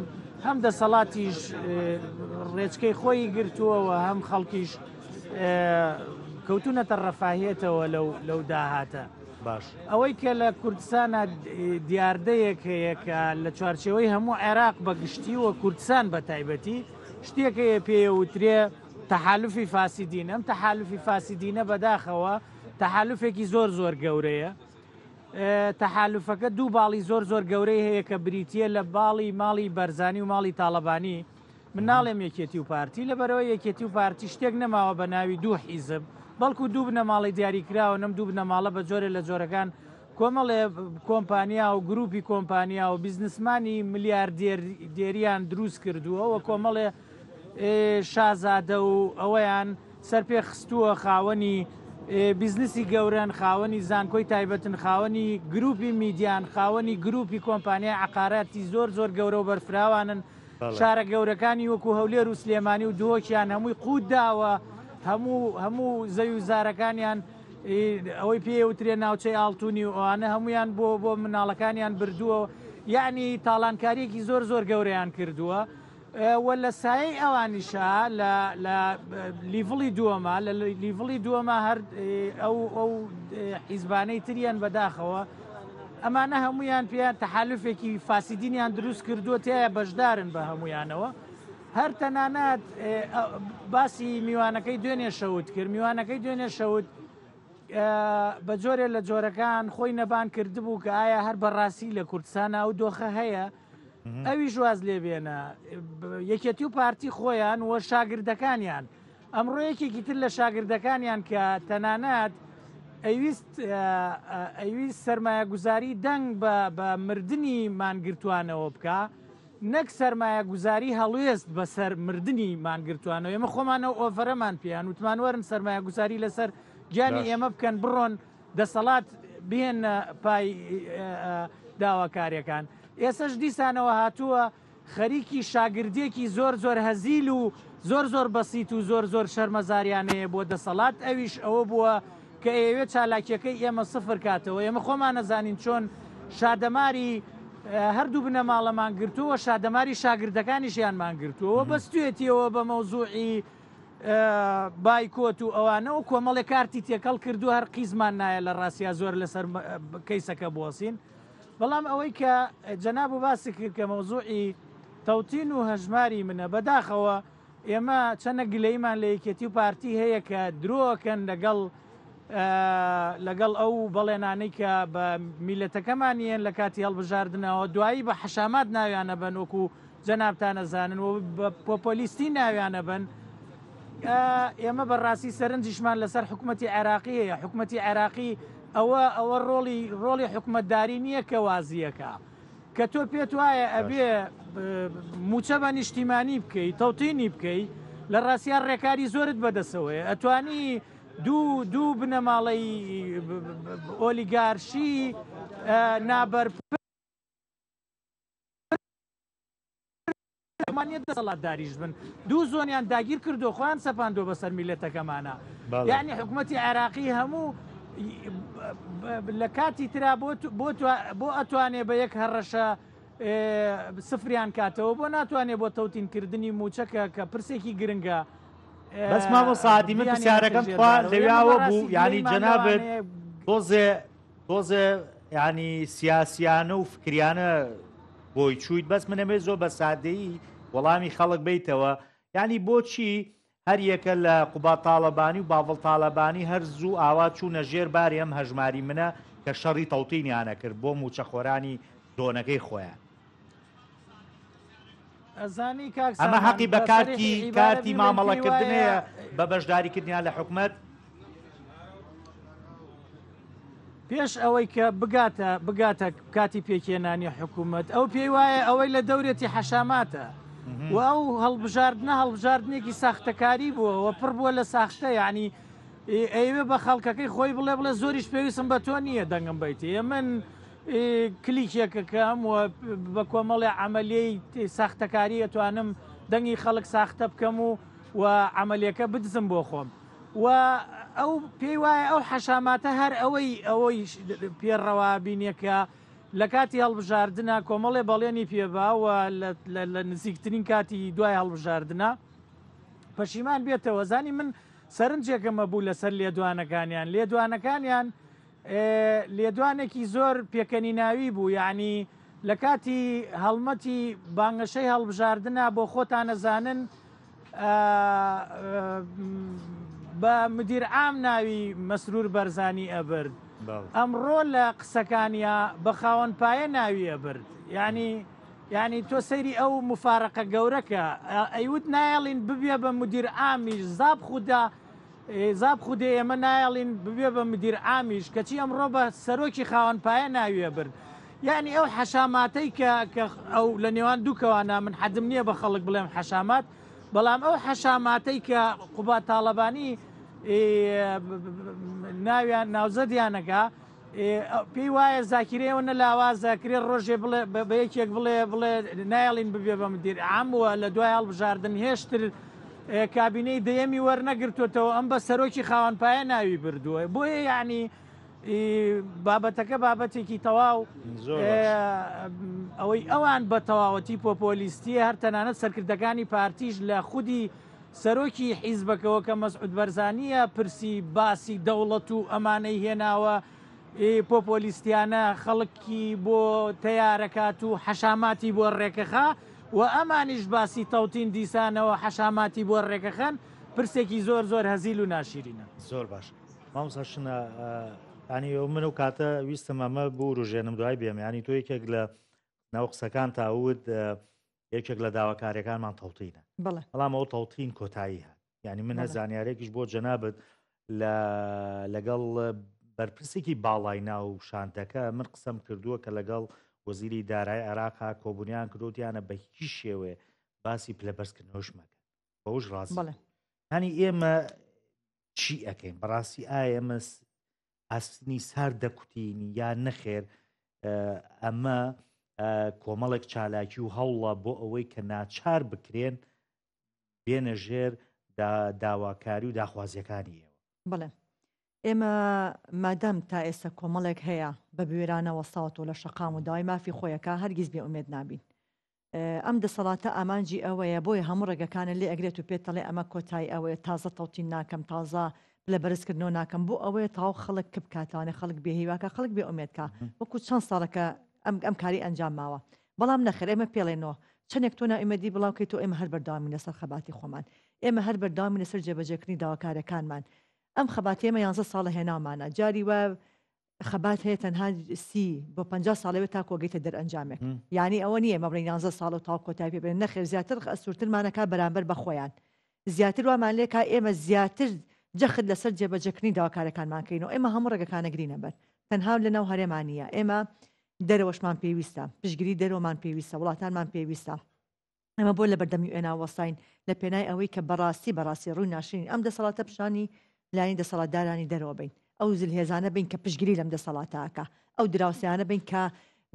هەم دەسەڵاتیش ڕێچکەی خۆی گرتووە و هەم خەڵکیش کەوتونەتە ڕەفاهیەتەوە لەو لەو داهاتە. باش. ئەوەی کە لە کوردستانا دیاردەیەک هەیە کە لە چوارچێوەی هەموو عێراق بە گشتی و کوردستان بە تایبەتی شتێک هەیە پێیە وترێ تەحالفی فاسدین ئەم تەحالفی فاسدینە بەداخەوە تەحالفێکی زۆر زۆر گەورەیە تەحالفەکە دوو باڵی زۆر زۆر گەورەی هەیە کە بریتە لە باڵی ماڵی بەرزانی و ماڵی تاڵەبانی من ناڵێم یەکێتی و پارتی، لەبەرئەوەی یەکێتی و پارتی شتێک نەماوە بە ناوی دوو حیزب، بەڵکو دوو بنەماڵەی دیاریکراون، ئەم دوو بنەماڵە بە جۆرێ لە جۆرەکان کۆمەڵێ کۆمپانیا و گروپی کۆمپانیا و بیزنسمانی ملیاردێریان دروست کردووە و کۆمەڵێ شازادە و ئەوەیان سەرپێ خستووە، خاوەنی بیزنسی گەورەن، خاوەنی زانکۆی تایبەتن، خاوەنی گروپی میدیان، خاوەنی گروپی کۆمپانیای عەقاراتی زۆر زۆر گەورە و بەرفراوانن. شارە گەورەکانی وەکو هەولێر و سلێمانی و دهۆکیان هەمووی قووت داوە. هەموو هەموو زەوی و زارەکانیان ئەوەی پێ وترێ ناوچەی ئاڵتونی و ئەوانە هەمویان بۆ بۆ مناڵەکانیان بردووە یعنی تاڵانکاریەکی زۆر زۆر گەورەیان کردووە و لە سایەی ئەوانیشا لە لە لیڤڵی دووەما لە لیڤڵی دووەما هەر ئەو ئەو حیزبانەی تریان بەداخەوە ئەمانە هەمویان پێیان تەحالفێکی فاسیدینیان دروست کردووە تایە بەشدارن بە هەمویانەوە هەر تەنانەت باسی میوانەکەی دوێنێ شەوت کرد میوانەکەی دوێنێ شەوت بە جۆرێ لە جۆرەکان خۆی نەبان کردبوو کە ئایا هەر بەڕاستی لە کوردستان ئەو دۆخە هەیە ئەویش واز لێ بێنە یەکێتی و پارتی خۆیان و شاگردەکانیان ئەمڕۆ یەکێکی تر لە شاگردەکانیان کە تەنانەت ئەویست ئەویست سەرمایەگوزاری دەنگ بە مردنی مانگرتوانەوە بکە نەک سەرمایەگوزاری هەڵوێست بەسەر مردنی مانگرتوانەوە ئێمە خۆمانەوە ئۆفەرەمان پێیان وتمان وەرن سەرمایەگوزاری لەسەر گیانی ئێمە بکەن بڕۆن دەسەڵات بهێنە پای داواکاریەکان ئێسەش دیسانەوە هاتووە خەریکی شاگردێکی زۆر زۆر هەزیل و زۆر زۆر بەسیت و زۆر زۆر شەرمەزاریانەیە بۆ دەسەڵات ئەویش ئەوە بووە کە ئەیەوێت چالاکیەکەی ئێمە سفر کاتەوە ئێمە خۆمان نەزانین چۆن شادەماری هەردوو بنەماڵەمان گرتووە شادەماری شاگردەکانیشیانمان گرتووە بەستوێتیەوە بە مەوزوعی بایکۆت و ئەوانە و کۆمەڵێ کارتی تێکەڵ کردو هەر قیزمان نایە لە ڕاستیا زۆر لەسەر کەیسەکە بوەسین بەڵام ئەوەی کە جەناب و باسی کرد کە مەوزوعی تەوتین و هەژماری منە بەداخەوە ئێمە چەنە گلەیمان لە یەکێتی و پارتی هەیە کە درۆکەن لەگەڵ لەگەڵ ئەو بەڵێنانەی کە بە میلەتەکەمان یەن لە کاتی هەڵبژاردنەوە دوایی بە حەشامات ناویانە بەن وەکو جەنابتان ئەزانن و بە پۆپۆلیستی ناویان ئەبەن. ئێمە بە ڕاستی سەرنجیشمان لەسەر حکوومەتی عێراقی هەیە حکوومەتی عێراقی ئەوە ئەوە ڕۆڵی ڕۆڵی حکوومەتداری نییە کە وازیەکە کە تۆ پێت وایە ئەبێ موچە بە نیشتیمانی بکەی تەوتینی بکەی لە ڕاستیا ڕێکاری زۆرت بەدەسەوەیە ئەتوانی دوو دوو بنەماڵەی ئۆلیگارشی نابەرپرس نیە دەسەڵاتداریش بن دوو زۆنیان داگیر کردو خۆیان سەپاندوە بەسەر میلەتەکەمانە یعنی حکوومەتی عێراقی هەموو لە کاتی ترا بۆ ئەتوانێ بە یەک هەڕەشە سفریان کاتەوە بۆ ناتوانێ بۆ تەوتینکردنی موچەکە کە پرسێکی گرنگە بەس مامۆسادی من پرسیارەکەم خوا لەویاوە بوو یعنی جەنابت تۆزێ تۆزێ یانی سیاسیانە و فکریانە بۆی چوویت بەس من ئەمەوێت زۆر بە سادەیی وەڵامی خەڵک بیتەوە یانی بۆچی هەر یەکە لە قوباد تاڵەبانی و باڤڵ تاڵەبانی هەر زوو ئاوا چوونە ژێر باری ئەم هەژماری منە کە شەڕی تەوتینیانە کرد بۆ موچەخۆرانی زۆنەکەی خۆیان. ئەزانی کاک ئەمە سامان حەقی بە بە کارتی سەریحی عیبارە کارتی بیڵێم پێی مامەڵەکردنەیە وایە بە بەشداریکردنیان لە حکومەت؟ پێش ئەوەی کە بگاتە بگاتە کاتی پێکهێنانی حکوومەت ئەو پێی وایە ئەوەی لە دەورێتی حەشاماتە و ئەو هەڵبژاردنە هەڵبژاردنێکی ساختەکاری بووە و پڕ بووە لە ساختە یعنی ئەیەوێ بە خەڵکەکەی خۆی بڵێ بڵێ زۆریش پێویستم بە تۆ نییە دەنگم بیتێ من کلیکێکەکەم و بە کۆمەڵێ عملیەی ساختەکاری ئەتوانم دەنگی خەڵک ساختە بکەم و و عملیەکە بدزم بۆ خۆم. و ئەو پێی وایە ئەو حەشاماتە هەر ئەوەی ئەوەی پێ ڕەوا بینێ کە لە کاتی هەڵبژاردنە کۆمەڵێ بەڵێنی پێبا و لە نزیکترین کاتی دوای هەڵبژاردنە پەشیمان بێتەوە زانی من سەرنجێکم هەبوو لەسەر لێدوانەکانیان لێدوانەکانیان لێدوانێکی زۆر پێکەنیناوی بوو یعنی لە کاتی هەڵمەتی بانگەشەی هەڵبژاردنە بۆ خۆتان ئەزانن بە مدیر عام ناوی مەسرور بەرزانی ئەبرد ئەمڕۆ لە قسەکانیا بە خاوەن پایە ناوی ئەبرد یعنی یعنی تۆ سەیری ئەو مفارەقە گەورەکە ئەیوت نایەڵین ببێ بە مدیر عامیش زاب خودا زاب خودێ ئێمە نایەڵین ببێ بە مدیر عامیش کەچی ئەمڕۆ بە سەرۆکی خاوەن پایە ناویە برد یعنی ئەو حەشاماتەی کە کە ئەو لە نێوان دوو کەوانە من حەدم نییە بە خەڵک بڵێم حەشامات بەڵام ئەو حەشاماتەی کە قوباد تاڵەبانی ناویان ناوزەدیانەکە پێی وایە زاکیرەی ئەوەنە لاوازە کرێ ڕۆژێ بڵێ بە یەکێک بڵێ بڵێ نایەڵین ببێ بە مدیر عام و لە دوای هەڵبژاردن هێشتر کابینەی دەیەمی وەرنەگرتوێتەوە ئەم بە سەرۆکی خاوەن پایە ناوی بردووە بۆیە یعنی بابەتەکە بابەتێکی تەواو ئەوەی ئەوان بە تەواوەتی پۆپۆلیستیە هەر تەنانەت سەرکردەکانی پارتیش لە خودی سەرۆکی حیزبەکەوە کە مەسعود بەرزانیە پرسی باسی دەوڵەت و ئەمانەی هێناوە پۆپۆلیستیانە خەڵکی بۆ تەیارەکات و حەشاماتی بۆ ڕێکەخا و ئەمانیش باسی تەوتین دیسانەوە حەشاماتی بۆ ڕێکەخەن پرسێکی زۆر زۆر هەزیل و ناشیرینە. زۆر باش مامۆستا شنە ینی ئەو من و کاتە ویستم ئەمە بوروژێنم دوای بێم ینی تۆ یەکێک لە ناو قسەکان تاوت یەکێک لە داواکاریەکانمان تەوتینە بەڵام ئەو تەوتین کۆتایی هات یعنی من هە زانیارێکیش بۆ جەنابت لە لەگەڵ بەرپرسێکی باڵای ناو شاندەکە من قسەم کردووە کە لەگەڵ وەزیری دارای عێراقا کۆبوونیان کردوتیانە بە هیچ شێوەیە باسی پلە بەرزکردنەوەش مەکەن بەوش ڕاست هەنی ئێمە چی ئەەکەین بەڕاستی ئایا ئێمە ئاسنی سارد دەکوتین یا نەخێر ئەمە کۆمەڵێک چالاکی و هەوڵە بۆ ئەوەی کە ناچار بکرێن بێنە ژێر داواکاری و داخوازیەکانی ئێوە. بەڵێ ئێمە مادام تا ئێستا کۆمەڵێک هەیە بە بوێرانە وەستاوەتەوە لە شەقام و داوای مافی خۆیەکە هەرگیز بێ ئومێد نابین. ئەم دەسەڵاتە ئامانجی ئەوەیە بۆیە هەموو ڕێگەکانە لێ ئەگرێت و پێت دەڵێ ئەمە کۆتایی ئەوەیە تازە تەوتین ناکەم تازە پلە بەرزکردنەوە ناکەم بۆ ئەوەیە تەواو خەڵک کپ کاتوانێ خەڵک بێ هیواکە خەڵک بێ ئومێد کا وەکو چەند ساڵەکە ئەم ئەم کاری ئەنجام ماوە بەڵام نەخێر ئێمە پێڵێنەوە چەندێک تۆ نائومێدی بڵاو کەی تۆ ئێمە هەر بەردەوامین لەسەر خەباتی خۆمان ئێمە هەر بەردەوامی لەسەر جێبەجێکردنی داواکارەکانمان ئەم خەباتی ئێمە یانزە ساڵە هێناومانە جاری وە خەبات هەیە تەنها سی بۆ 50 ساڵەوێت تا کۆگەیتە دەرئەنجامێک یعنی ئەوە نییە مە بڵێن یانزە ساڵ و تاو کۆتای پێ بێن نەخێر زیاتر ئەستورترمانەکە بەرامبەر بە خۆیان زیاتر وامان لێکا ئێمە زیاتر جەخت لەسەر جێبەجێکردنی داواکارەکانمان کەین و ئێمە هەموو ڕێگەکان ئەگرینە بەر تەنها لەناو هەرێمان نییە ئێمە دەرەوەشمان پێویستە پشتگیری دەرەوەمان پێویستە وڵاتانمان پێویستە ئێمە بۆ لە بەردەم یوئێنا وەستاین لە پێنای ئەوەی کە بەڕاستی بەڕاستی ڕووی ناشرین ئەم دەسەڵاتە پیشانی لایەنی دەسەڵاتدارانی دەرەوە بین ئەو زلهێزانە بین کە پشتگیری لەم دەسەڵاتە ئەکا ئەو دراوسێیانە بین کە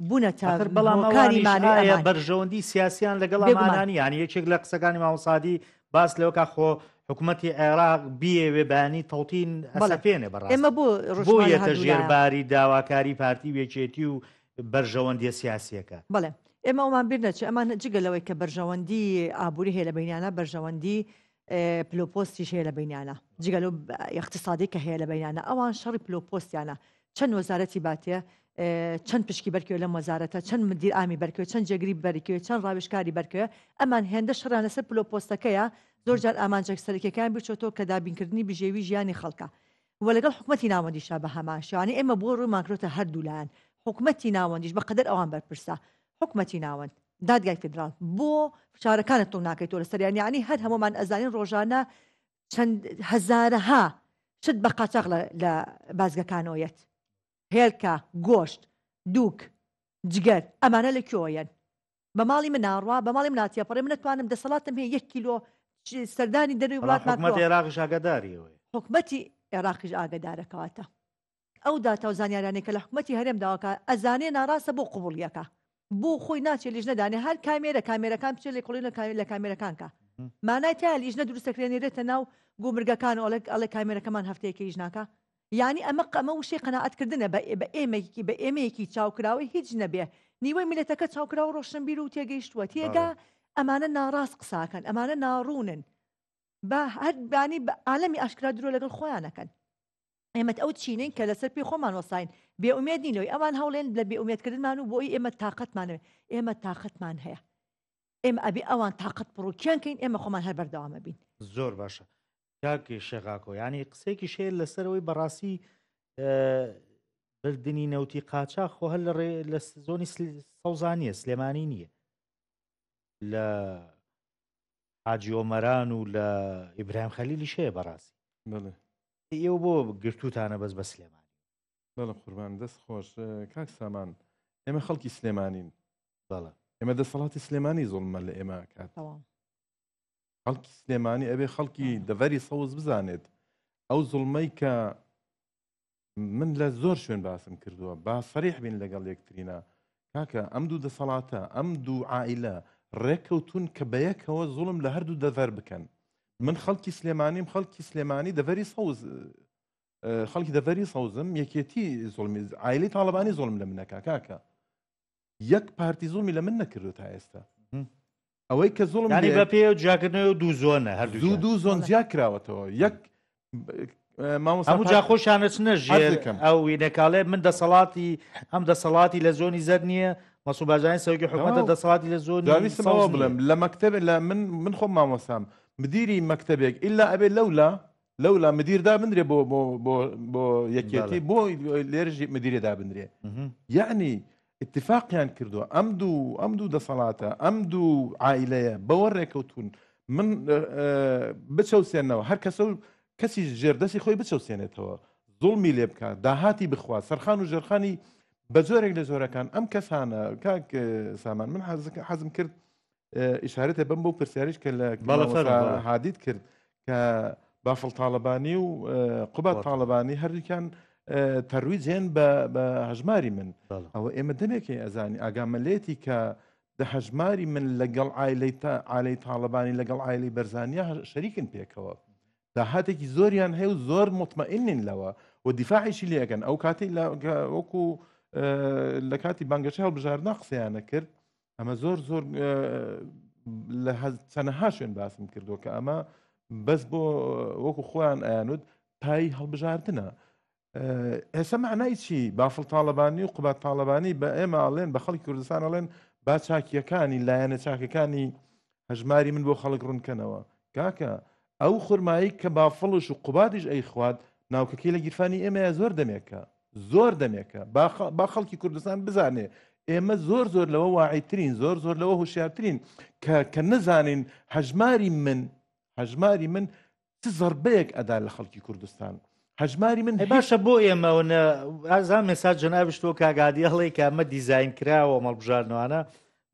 بوونەتە ئاخر بەڵام هۆکاری ئەوانیش مانەوەی ئایا ئەمان. بەرژەوەندی سیاسیان لەگەڵ بێگومان. ئەمانە نییە؟ یانی یەکێک لە قسەکانی مامۆستادی باس لەوە کا خۆ حکوومەتی عێراق بیەوێ بەیانی تەوتین بەڵێ. ئەسەپێنێ بەڕاستی ئێمە بۆ بۆ ڕۆشمان لە یەتە هەردوو ژێر لایە. باری داواکاری پارتی و یەکێتی و بەرژەوەندیە سیاسیەکە. بەڵێ ئێمە ئەومان بیر نەچێ ئەمان جگە لەوەی کە بەرژەوەندی ئابووری هەیە لە بەینیانە بەرژەوەندی پلۆپۆستیش هەیە لە بینیانە جگە لەو اقتصادی کە هەیە لە بینیانە ئەوان شەڕی پلۆپۆستیانە چەند وەزارەتی باتێ چەند پشکی بەرکوێ لەم وەزارەتە چەند مدیر ئامی بەرکوێ چەند جێگری بەرکوێ چەند ڕاوێژکاری بەرکوێ ئەمان هێندە شەڕیان لەسەر پلۆپۆستەکەیە زۆر جار ئامانجە سەرەکیەکان بچێتەوە کە دابینکردنی بژێوی ژیانی خەڵکە و لەگەڵ حکومەتی ناوەندیشا بە هەمان شێوانی ئێمە بۆ ڕوومان کرۆتە هەردوو لایەن حکومەتی ناوەندیش بە قەدەر ئەوان بەرپرسە حکومەتی ناوەند دادگای فیدراڵ بۆ فشارەکانت تۆ ناکەیتەوە لەسەریان یعنی هەر هەمومان ئەزانین ڕۆژانە چەند هەزارەها شت بە قاچاق لە بازگەکانەوە یەت هێلکە گۆشت دوک جگەر ئەمانە لە کوێوە یەن بە ماڵی من ناڕوا بە ماڵی من ناتیەپەڕێ من نەتوانم دەسەڵاتم هەیە یەک کیلۆ سەردانی دەروی بەڵام وڵاتمان حکومەتی کردووە. عێراقیش ئاگاداری ئەوەیە. حکومەتی عێراقیش ئاگادارە کەواتە ئەو داتا و زانیارانەی کە لە حکومەتی هەرێم داواکا ئەزانێ ناڕاستە بۆ قبوڵی ئەکا بۆ خۆی ناچێ لیژنە دانێ هەر کامێرە کامێرەکان بچێ لێکۆڵینەوە لە کامێرەکان کا مانای تیا لیژنە دروست دەکرێ نێرێتە ناو گومرگەکان و ئەڵێ ئەڵێ کامێرەکەمان هەفتەیەکە ئیش ناکا یانی ئەمە ئەمە وشەی قەناعەت کردنە بە بە ئێمەیەکی بە ئێمەیەکی چاوکراوەی هیچ نەبێ نیوەی میللەتەکە چاوکراوە ڕۆشنبیر و تێگەیشتووە تێگا ئەمانە ناڕاست قساکەن ئەمانە ناڕوونن بە هەر بانی بە عالەمی ئاشکرا درۆ لەگەڵ خۆیان ئەکەن. ئێمە ئەو چینەین کە لەسەر پێی خۆمان وەستاین، بێئومێد نین لەوەی ئەوان هەوڵێن لە بێئومێدکردنمان و بۆی ئێمە تاقەتمان نەبێت، ئێمە تاقەتمان هەیە. ئێمە ئەبێ ئەوان تاقەت پڕوکێن کەین، ئێمە خۆمان هەر بەردەوام ئەبین. زۆر باشە کاک شێخ ئاکۆ، یانی قسەیەکیش هەیە لەسەر ئەوەی بەڕاستی بردنی نەوتی قاچاخ خۆ هەر لە ڕێ لە زۆنی سەوزا نییە، سلێمانی نییە، لە حاجی ئۆمەران و لە ئیبراهیم خەلیلیش هەیە بەڕاستی. بەڵێ. ئێوە بۆ گرتووتانە بەس بە سلێمانی؟ بەڵێ قوربان دەست خۆش کاک سامان ئێمە خەڵکی سلێمانین. بەڵێ. ئێمە دەسەڵاتی سلێمانی زوڵمە لە ئێمە کات. خەڵکی سلێمانی ئەبێ خەڵکی دەڤەری سەوز بزانێت ئەو زوڵمەی کە من لە زۆر شوێن باسم کردووە با سەریح بین لەگەڵ یەکترینا کاکە ئەم دوو دەسەڵاتە ئەم دوو عائیلە ڕێککەوتون کە بەیەکەوە زوڵم لە هەردوو دەڤەر بکەن. من خەڵکی سلێمانیم خەڵکی سلێمانی دەڤەری سەوز خەڵکی دەڤەری سەوزم یەکێتی زوڵمی عایلی تاڵەبانی زوڵم لە منەکە کاکە یەک پارتی زوڵمی لە من نەکردو تا ئێستا ئەوەی کە زوڵم ینی بە پێ جیاکردنەوە دوو زۆنە هەر دوو دوو زۆن جیا کراوەتەوە یەک هەموو جا خۆشیان دەچنە ژێر ئەو وینەکاڵێ من دەسەڵاتی ئەم دەسەڵاتی لە زۆنی زەر نییە مەسعود بارزانی سەرۆکی حکومەتە دەسەڵاتی لە زۆنی داویستم ئەوە بڵێم لە مەکتەب لە من من خۆم مامۆسام مدیری مەکتەبێک ئللا ئەبێ لەولا لەولا مدیر دابنرێ بۆ بۆ بۆ بۆ یەکێتی بۆ لێرژ مدیرێ دابنرێ یعنی اتفاقیان کردووە ئەم دوو ئەم دوو دەسەڵاتە ئەم دوو عیلەیە بەوە ڕێکەوتون من بچەوسێنەوە هەر کەسە و کەسی ژێردەستی خۆی بچەوسێنێتەوە زوڵمی لێ بکات داهاتی بخوا سەرخان و ژێرخانی بە جۆرێک لە جۆرەکان ئەم کەسانە کاک سامان من حەزم کرد ئیشارەتە بم بۆ پرسیاریش کە لە هادیت کرد کە بافڵ تاالبانی و قوبات تاالبانی هەردووکیان تەرویجێن بە هەژماری من ئەوە ئێمە دەمێکی ئەزانی ئاگامەلێتی کە دە هەژماری من لەگەڵ عیلەی عالەی تاالبانی لەگەڵ عیلی بەرزانیا شەریکن پێکەوە داهاتێکی زۆریان هەیە و زۆر مطمئنین لەوە و دیفاعیشی لێ ئەکەن ئەو کاتی وەکو لە کاتی بانگەشەی هەڵبژاردنا قسەیانە کرد ئەمە زۆر زۆر لە چەنەها شوێن باسم کردووە کە ئەمە بەس بۆ وەکو خۆیان ئەیانوت پای هەڵبژاردنە ئێستا معنای چی بافڵ تاالبانی و قوبات تاالبانی بە ئێمە ئەڵێن بە خەڵکی کوردستان ئەڵێن با چاکیەکانی لایەنە چاکەکانی هەژماری من بۆ خەڵک ڕوونکەنەوە کاکە ئەو خورمایی کە بافڵش و قوبادیش ئەیخوات ناوکەکەی لە گیرفانی ئێمەیە زۆر دەمێکە زۆر دەمێکە با خەڵکی کوردستان بزانێ ئێمە زۆر زۆر لەوە واعیترین زۆر زۆر لەوە هوشیارترین کە کە نەزانین هەژماری من هەژماری من چ زەربەیەک ئەدا لە خەڵکی کوردستان هەژماری من ئەی باشە بۆ ئێمە ئەوەنە ئازان مێسا جەنابش تۆ کاک هادی ئەڵێی کە ئەمە دیزاین کراوە ئەم هەڵبژاردنەوانە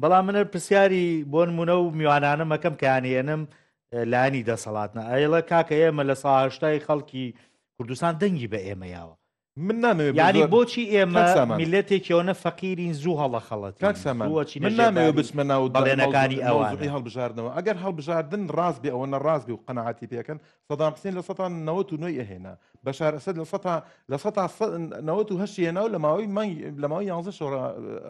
بەڵام من پرسیاری بۆ نمونە و میوانانە مەکەم کەیانێنم لایەنی دەسەڵاتنە ئەیڵە کاکە ئێمە لە سا هەشتای خەڵکی کوردستان دەنگی بە ئێمە یاوە من نامەوێت یانی بۆچی ئێمە میلەتێکی ئەوەنە فەقیرین زوو هەڵەخەڵەتین کاک سامان من نامەوێت بچمە ناو بەڵێنەکانی ئەوانی هەڵبژاردنەوە ئەگەر هەڵبژاردن ڕاست بێ ئەوەنە ڕاست بێ و قەناعەتی پێکەن سەدام حسێن لە سەتا 99 ئەهێنا بەشار ئەسەد لە سەتا لە سەتا 98 هێنا و لە ماوەی مانگ لە ماوەی 11 شەڕ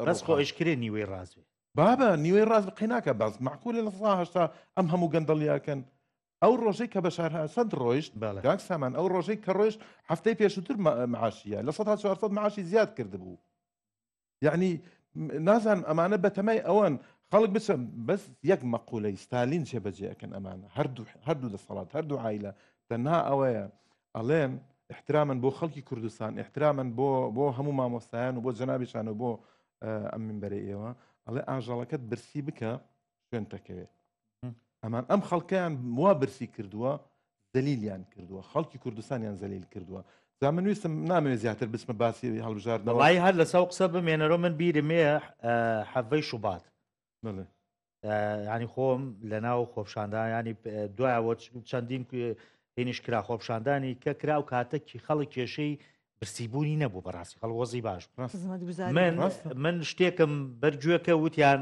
بەس خۆ ئیشکرێ نیوەی ڕاست بێ بابە نیوەی ڕاست قیناکە باز معقولە لە سەتا 80 ئەم هەموو گەندەڵیاکەن ئەو ڕۆژەی کە بەشار ئەسەد ڕۆیشت کاک سامان ئەو ڕۆژەی کە ڕۆیشت هەفتەی پێشووتر معاشیە لە 400 معاشی زیاد کردبوو یعنی نازانم ئەمانە بەتەمای ئەوەن خەڵک بچم بەس یەک مەقولەی ستالین جێبەجێەکەن ئەمانە هەردوو هەردوو دەسەڵات هەردوو عیلە تەنها ئەوەیە ئەڵێن احترامن بۆ خەڵکی کوردستان احترامن بۆ بۆ هەموو مامۆستایان و بۆ جەنابیشان و بۆ ئەم منبەرەی ئێوە ئەڵێ ئاژەڵەکەت برسی بکە شوێن تەکەوێت ئەمان ئەم خەڵکیان وا برسی کردووە زەلیلیان کردووە خەڵکی کوردستانیان زەلیل کردووە جا من ویستم نامەوێت زیاتر بچمە باسی هەڵبژاردنەوە وڵی هەر لەسەر قسە بمێنەرەوە من بیرمێ حەڤەی شوبات ینی خۆم لە ناو خۆپشاندان ینی دوایەوە چەندین هینیش کرا خۆپشاندانی کە کرا و کاتەکی خەڵک کێشەی برسیبوونی نەبوو بەڕاستی خەڵ وەزی باش من من شتێکم بەرگوێکە وتیان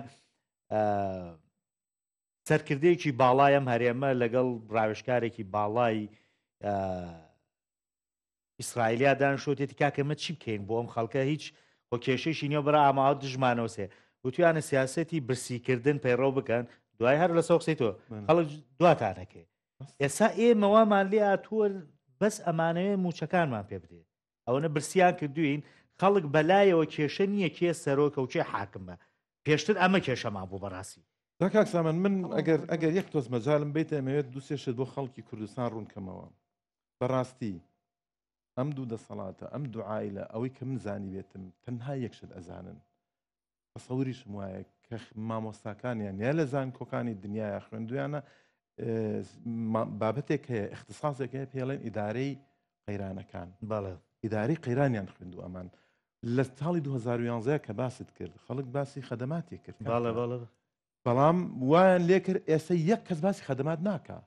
سەرکردەیەکی باڵای ئەم هەرێمە لەگەڵ ڕاوێژکارێکی باڵای ئیسرائیلیا دانیشتووەتی کاکە ئێمە چی بکەین بۆ ئەم خەڵکە هیچ خۆ کێشەیشی نییە بەرە ئاماوە دژمانەوە سێ وتویانە سیاسەتی برسیکردن پەیڕەو بکەن دوای هەر لەسەر قسەی تۆ خەڵک دواتانەکەی ئێستا ئێمە وامان لێ هاتووە بەس ئەمانەوێ موچەکانمان پێ بدرێت ئەوەنە برسیان کردوین خەڵک بەلایەوە کێشە نییە کێ سەرۆکە و کێ حاکمە پێشتر ئەمە کێشەمان بوو بەڕاستی. جا کاک سامان من ئەگەر ئەگەر یەک تۆز مەجالم بیتە ئەمەوێت دوو سێ شت بۆ خەڵکی کوردستان ڕوون کەمەوە بەڕاستی ئەم دوو دەسەڵاتە ئەم دوو عایلە ئەوەی کە من زانیبێتم تەنها یەک شت ئەزانن تەسەوریشم وایە کە مامۆستاکانیان یا لە زانکۆکانی دنیاە خوێندویانە بابەتێک هەیە اختصاصێک هەیە پێڵێن ئیدارەی قەیرانەکان بەڵێ ئیداری قەیرانیان خوێندو ئەمان لە ساڵی 2011 کە باست کرد خەڵک باسی خەدەماتی کرد بەڵێ بەڵێ بەڵام وایان لێکرد ئێستا یەک کەس باسی خەدەمات ناکا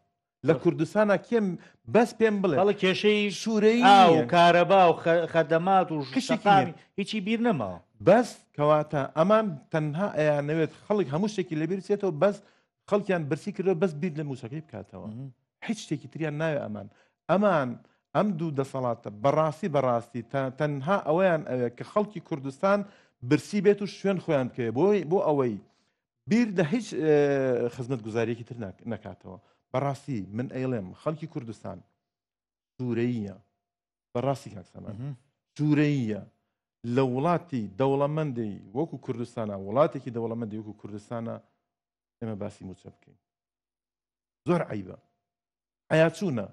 لە کوردستانا کێم بەس پێم بڵێ بەڵێ کێشەی شورەیی ئاو نییە. کارەبا و خەدەمات و هیچێکی شەقامی نییە. هیچی بیر نەماوە. بەس کەواتە ئەمان تەنها ئەیانەوێت خەڵک هەموو شتێکی لەبیر بچێتەوە بەس خەڵکیان برسی کردەوە بەس بیر لە موچەکەی بکاتەوە. هیچ شتێکی تریان ناوێ ئەمان ئەمان ئەم دوو دەسەڵاتە بەڕاستی بەڕاستی تەنها ئەوەیان ئەوێ کە خەڵکی کوردستان برسی بێت و شوێن خۆیان بکەوێت بۆی بۆ ئەوەی بیر لە هیچ خزمەت گوزاریەکی تر نەکاتەوە بەڕاستی من ئەیڵێم خەڵکی کوردستان سوورەیە بەڕاستی کاک سامان سوورەیە لە وڵاتی دەوڵەمەندی وەکو کوردستانە وڵاتێکی دەوڵەمەندی وەکو کوردستانە ئێمە باسی موچە بکەین زۆر عیبە ئەیاچوونە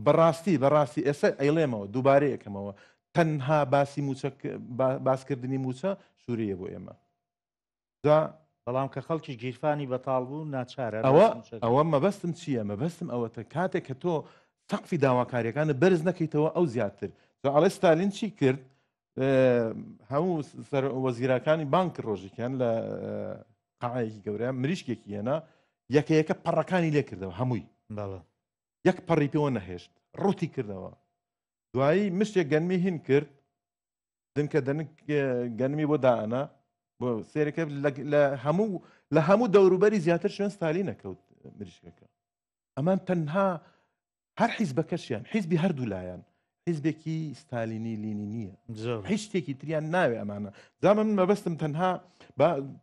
بەڕاستی بەڕاستی ئێستا ئەیڵێمەوە دووبارە یەکەمەوە تەنها باسی موچە باسکردنی موچە شوورەیە بۆ ئێمە جا بەڵام کە خەڵکی گیرفانی بەتاڵ بوو ناچارە ئەوە ئەوە مەبەستم چییە مەبەستم ئەوەتە کاتێک کە تۆ سەقفی داواکاریەکانە بەرز نەکەیتەوە ئەو زیاتر جا ئەڵێ ستالین چی کرد هەموو وەزیرەکانی بانک ڕۆژێکیان لە قاعەیەکی گەورە مریشکێکی هێنا یەکە یەکە پەڕەکانی لێ کردەوە هەمووی یەک پەڕی پێوە نەهێشت ڕوتی کردەوە دوایی مشتێک گەنمی هین کرد دنکە دەنک گەنمی بۆ دائەنا بۆ سێرەکە لە هەموو لە هەموو دەوروبەری زیاتر شوێن ستالی نەکەوت مریشکەکە ئەمان تەنها هەر حیزبەکەشیان حیزبی هەردوو لایەن حیزبێکی ستالینی لینی نییە هیچ شتێکی تریان ناوێ ئەمانە جا من مەبەستم تەنها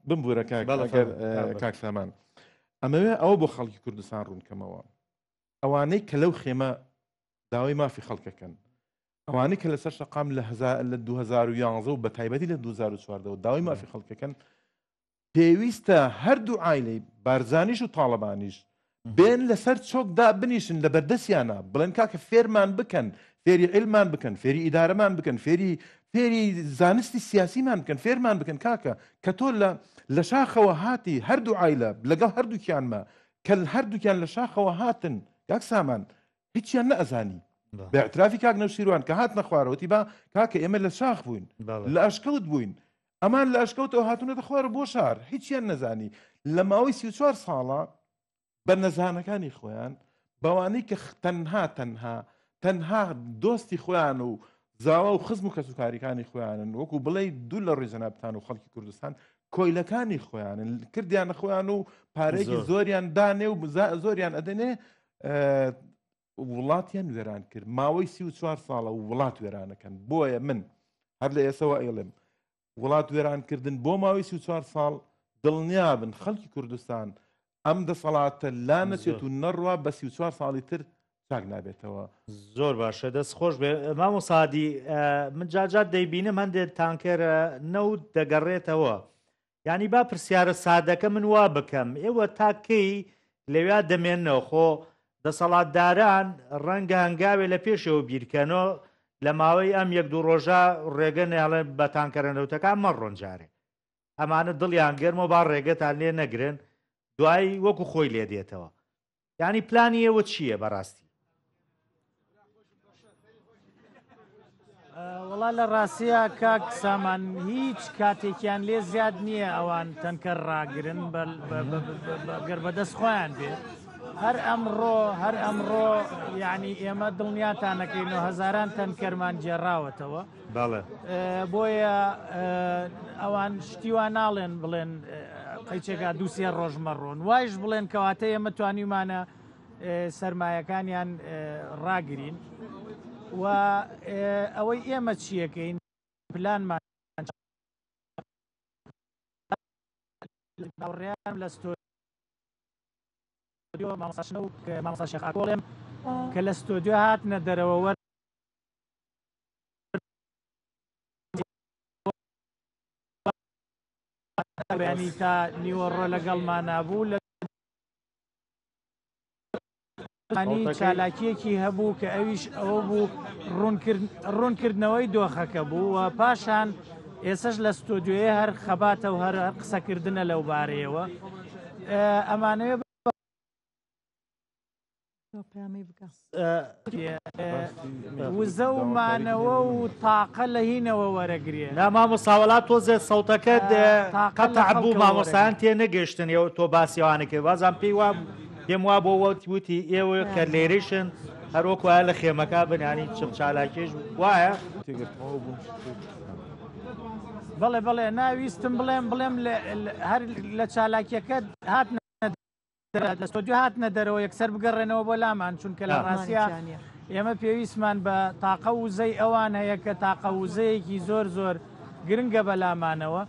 بمبوورە کاک سامان ئەمەوێ ئەوە بۆ خەڵکی کوردستان ڕوونکەمەوە ئەوانەی کە لەو خێمە داوای مافی خەڵکەکەن ئەوانەی کە لەسەر شەقام لە لە 2011 و بە تایبەتی لە 2014 داوای مافی خەڵکەکەن پێویستە هەردوو عایلەی بارزانیش و تاڵەبانیش بێن لەسەر چۆک دابنیشن لە بەردەستیانە بڵێن کاکە فێرمان بکەن فێری علمان بکەن فێری ئیدارەمان بکەن فێری فێری زانستی سیاسیمان بکەن فێرمان بکەن کاکە کە تۆ لە لە شاخەوە هاتی هەردوو عایلە لەگەڵ هەردووکیانمە کە هەردووکیان لە شاخەوە هاتن کاک سامان هیچیان نەئەزانی بە اعترافی کاک نەوشیروان کە هاتنە خوارەوە وتی با کاکە ئێمە لە شاخ بووین لە ئەشکەوت بووین ئەمان لە ئەشکەوتەوە هاتوونەتە خوارە بۆ شار هیچیان نەزانی لە ماوەی 34 ساڵە بە نەزانەکانی خۆیان بەوانەی کە تەنها تەنها تەنها دۆستی خۆیان و زاوا و خزم و کەسوکاریکانی خۆیانن وەکو بڵێ دوو لە ڕووی جەنابتان و خەڵکی کوردستان کۆیلەکانی خۆیانن کردیانە خۆیان و پارێکی زۆریان دانێ و زۆریان ئەدەنێ وڵاتیان وێران کرد ماوەی 34 ساڵە وڵات وێرانەکەن بۆیە من هەر لە ئێسەوە ئەیڵێم وڵات وێرانکردن بۆ ماوەی 34 ساڵ دڵنیابن خەڵکی کوردستان ئەم دەسەڵاتە لا نەچێت و نەڕوا بە 34 ساڵی تر چاک نابێتەوە. زۆر باشە دەست خۆش بێ مامۆسادی من جاجار دەیبینم هەندێک تانکەرە نەوت دەگەڕێتەوە یانی با پرسیارە سادەکە من وا بکەم ئێوە تا کەی لەویا دەمێنەوە خۆ دەسەڵاتداران ڕەنگە هەنگاوێ لە پێشەوە بیرکەنۆ لە ماوەی ئەم یەک دوو ڕۆژە ڕێگە نێڵێن بە تانکەرە نەوتەکان مەڕۆن جارێ ئەمانە دڵیان گەرمە با ڕێگەتان لێ نەگرن دوایی وەکو خۆی لێ دێتەوە یانی پلانی ئێوە چییە بەڕاستی؟ وەڵا لە ڕاستیا کاک سامان هیچ کاتێکیان لێ زیاد نییە ئەوان تەنکەر ڕاگرن گەر بەدەست خۆیان بێ هەر ئەمڕۆ هەر ئەمڕۆ یعنی ئێمە دڵنیاتانەکەین و هەزاران تەنکەرمان گێڕاوەتەوە بۆیە ئەوان شتی وا ناڵێن بڵێن قەیچێکا دووسێ ڕۆژ مەڕۆن وایش بڵێن کەواتە ئێمە توانیمانە سرمایەکانیان ڕاگرین و ئەوەی ئێمە چیەکەین پلانمان ڕێیان لە ستۆدیۆ مامۆستا و مامۆستا شێخ ئاکۆڵێم کە لە ستۆدیۆ هاتنە دەرەوە وەر بەیانی تا نیوەڕۆ لەگەڵمانا بوو لە چالاکیەکی هەبوو کە ئەویش ئەوە بوو ڕوونکردنەوەی دۆخەکە بوو و پاشان ئێسش لە ستۆدیۆیە هەر خەباتە و هەر قسەکردنە لەو بارەیەوە ئەمانەوێ وزە و مانەوە و تاقە لە هینەوە وەرەگرێ. نا مامۆستا وەڵا تۆزێ سەوتەکەت قەتع بوو مامۆستایان تێ نەگەشتن ئێوە تۆ باسی ئەوانە کرد وازان پێی وا پێم وا بۆ وەت وتی ئێوە کە لێرەشن هەروەک وایە لە خێمەکە بن ینی چ چالاکیش وایە تێگرتنەوە بوو. بەڵێ بەڵێ ناویستم بڵێم بڵێم هەر لە چالاکیەکە هاتنە. لە ستۆدیۆ هاتنە دەرەوە یەکسەر بگەڕێنەوە بۆ لامان چونکە لە ڕاستیا ئێمە پێویستمان بە تاقە وزەی ئەوان هەیە کە تاقە وزەیەکی زۆر زۆر گرنگە بە لامانەوە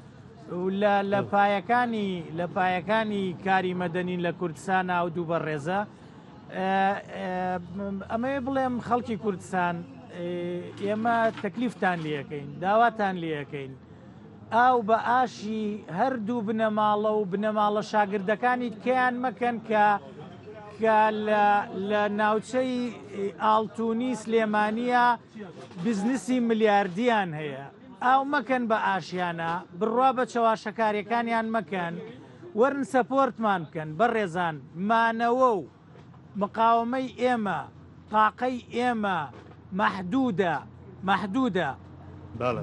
لە لە پایەکانی لە پایەکانی کاری مەدەنین لە کوردستان ئەو دوو بەڕێزە ئەمەوێ بڵێم خەڵکی کوردستان ئێمە تەکلیفتان لەکەین داواتان لەکەین ئاو بە ئاشی هەردوو بنەماڵە و بنەماڵە شاگردەکانی کەیان مەکەن کە کە لە ناوچەی ئاڵتونی سلێمانیە بزنسی ملیاردیان هەیە ئاو مەکەن بە ئاشیانە بڕوا بە چەواشەکاریەکانیان مەکەن وەرن سەپۆرتمان بکەن بەڕێزان مانەوە و مقاوەمەی ئێمە، تاقەی ئێمە مەحدوودە، مەحدوودە.